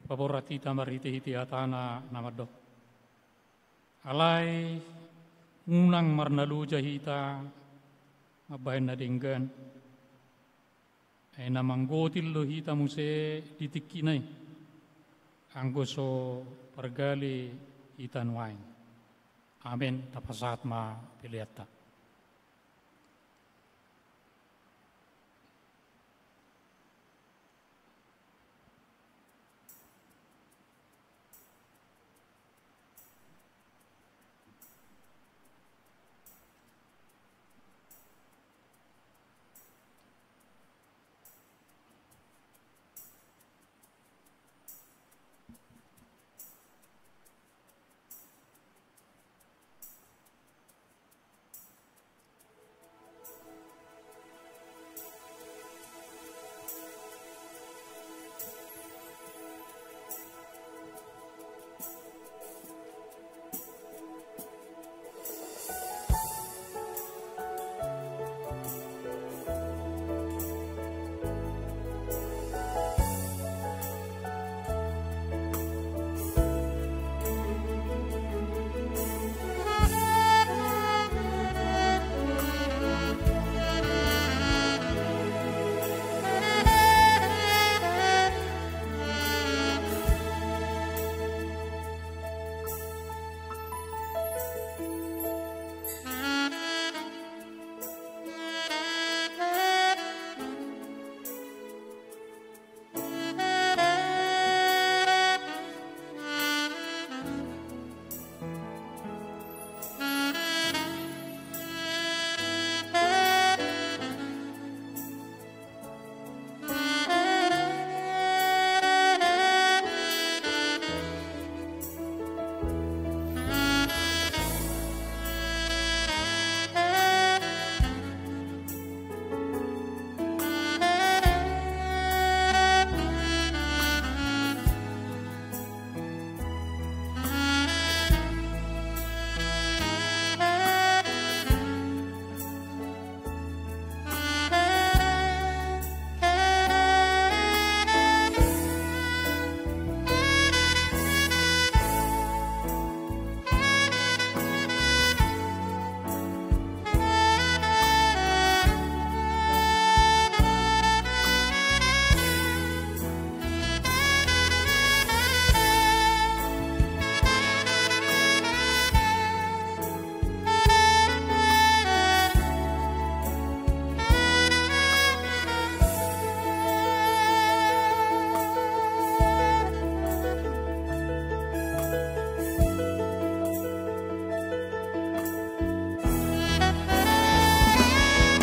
paborhat hita marhitehite hatana na mandok: Alai unang marnaloja hita mambahen na denggan, ai na manggotil do hita muse di tingkina i, anggo so pargale hita nuaeng. Amen. Tapasahat ma peleanta.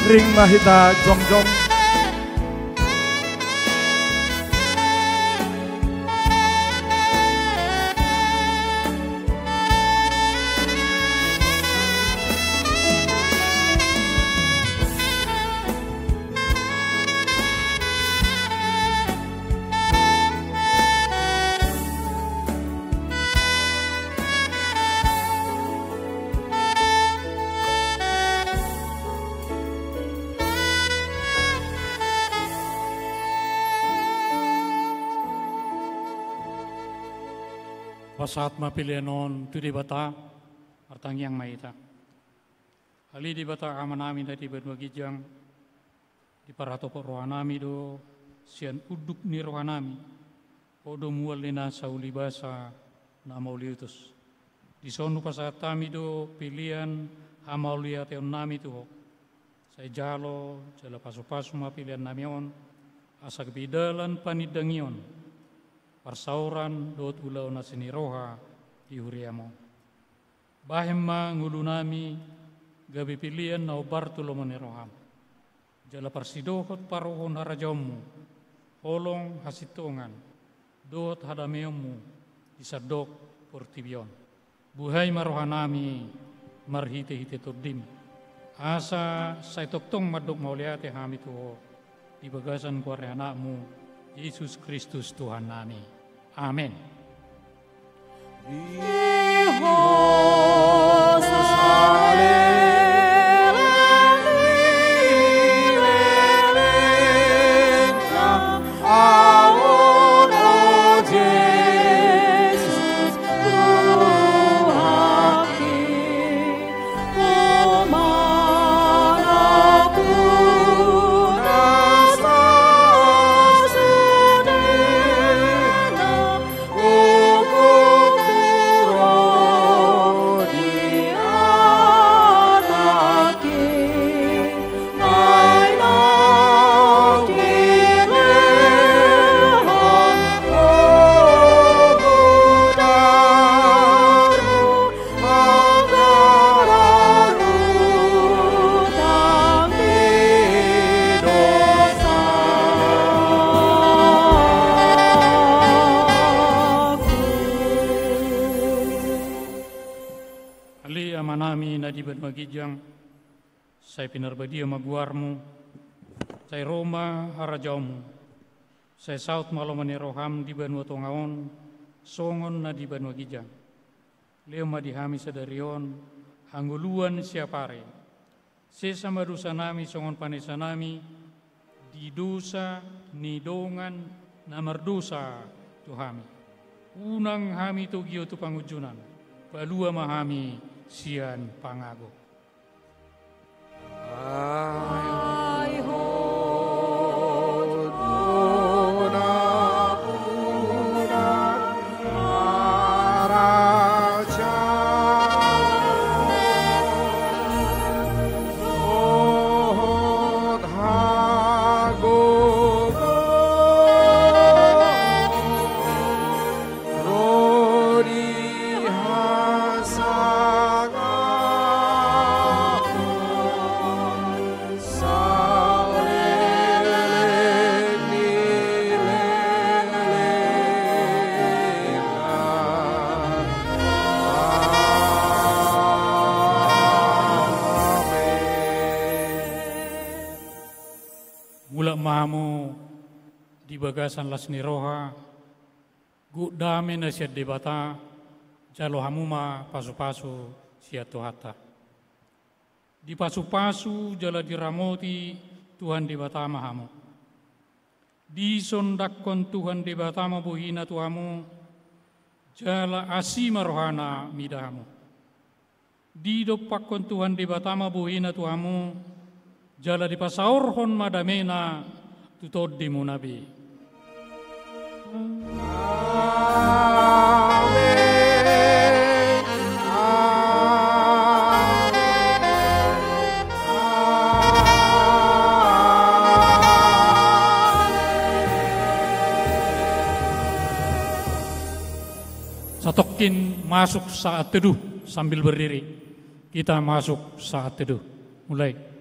Ring ma hita jongjong. Pasahat ma pelean on tu Debata. Martangiang ma hita. Ale Debata Amanami na di banua ginjang, diparhatopot rohanami do sian unduk ni rohanami Ho do mual ni nasa ulibasa na mauliutus. Dison hupasahat hami do pelean hamauliateonnami tu Ho. Sai jalo jala pasupasu ma peleannami on, asa gabe dalan panindangion, parsaoran dohot ulaon asi ni roha di huriam on. Bahen ma ngolunami gabe pelean na hombar tu lomo ni roham. Jala parsidohot parrohahon harajaonmu, holong hasintongan dohot hadameonmu di sandok portibi on. Buhai ma rohanami marhitehite Tondim, asa sai tongtong mandok mauliate hami tu Ho di bagasan goar ni Anakmu, Jesus Kristus Tuhannami. Amen. di banua ginjang, sai pinarbadia ma goarmu, sai ro ma harajaonmu, sai saut ma lomo ni roham di banua tonga on, songon na di banua ginjang. Lehon ma di hami sadari on hangoluan siapari. Sesa ma dosanami songon panesanami di dosa ni dongan na mardosa tu hami. Unang hami togihon tu pangunjunan, palua ma hami sian pangago. Ro di hasangapon saleleng ni lelengna. Amen. Mulak ma hamu di bagasan las ni roha, gok dame na sian Debata, jalo hamu ma pasupasu sian Tuhanta. Dipasupasu jala diramoti Tuhan Debata ma hamu. Disondangkon Tuhan Debata ma bohina tu hamu, jala asi ma rohana mida hamu. Didompakkon Tuhan Debata ma bohina tu hamu, jala dipasaorhon ma damena tu tondimuna be. Amen. Amen. Amen. Satongkin masuk saat teduh sambil berdiri. Kita masuk saat teduh. Mulai.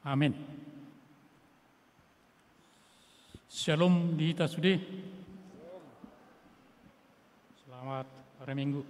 Amen. Syalom di hita sude. Selamat hari Minggu.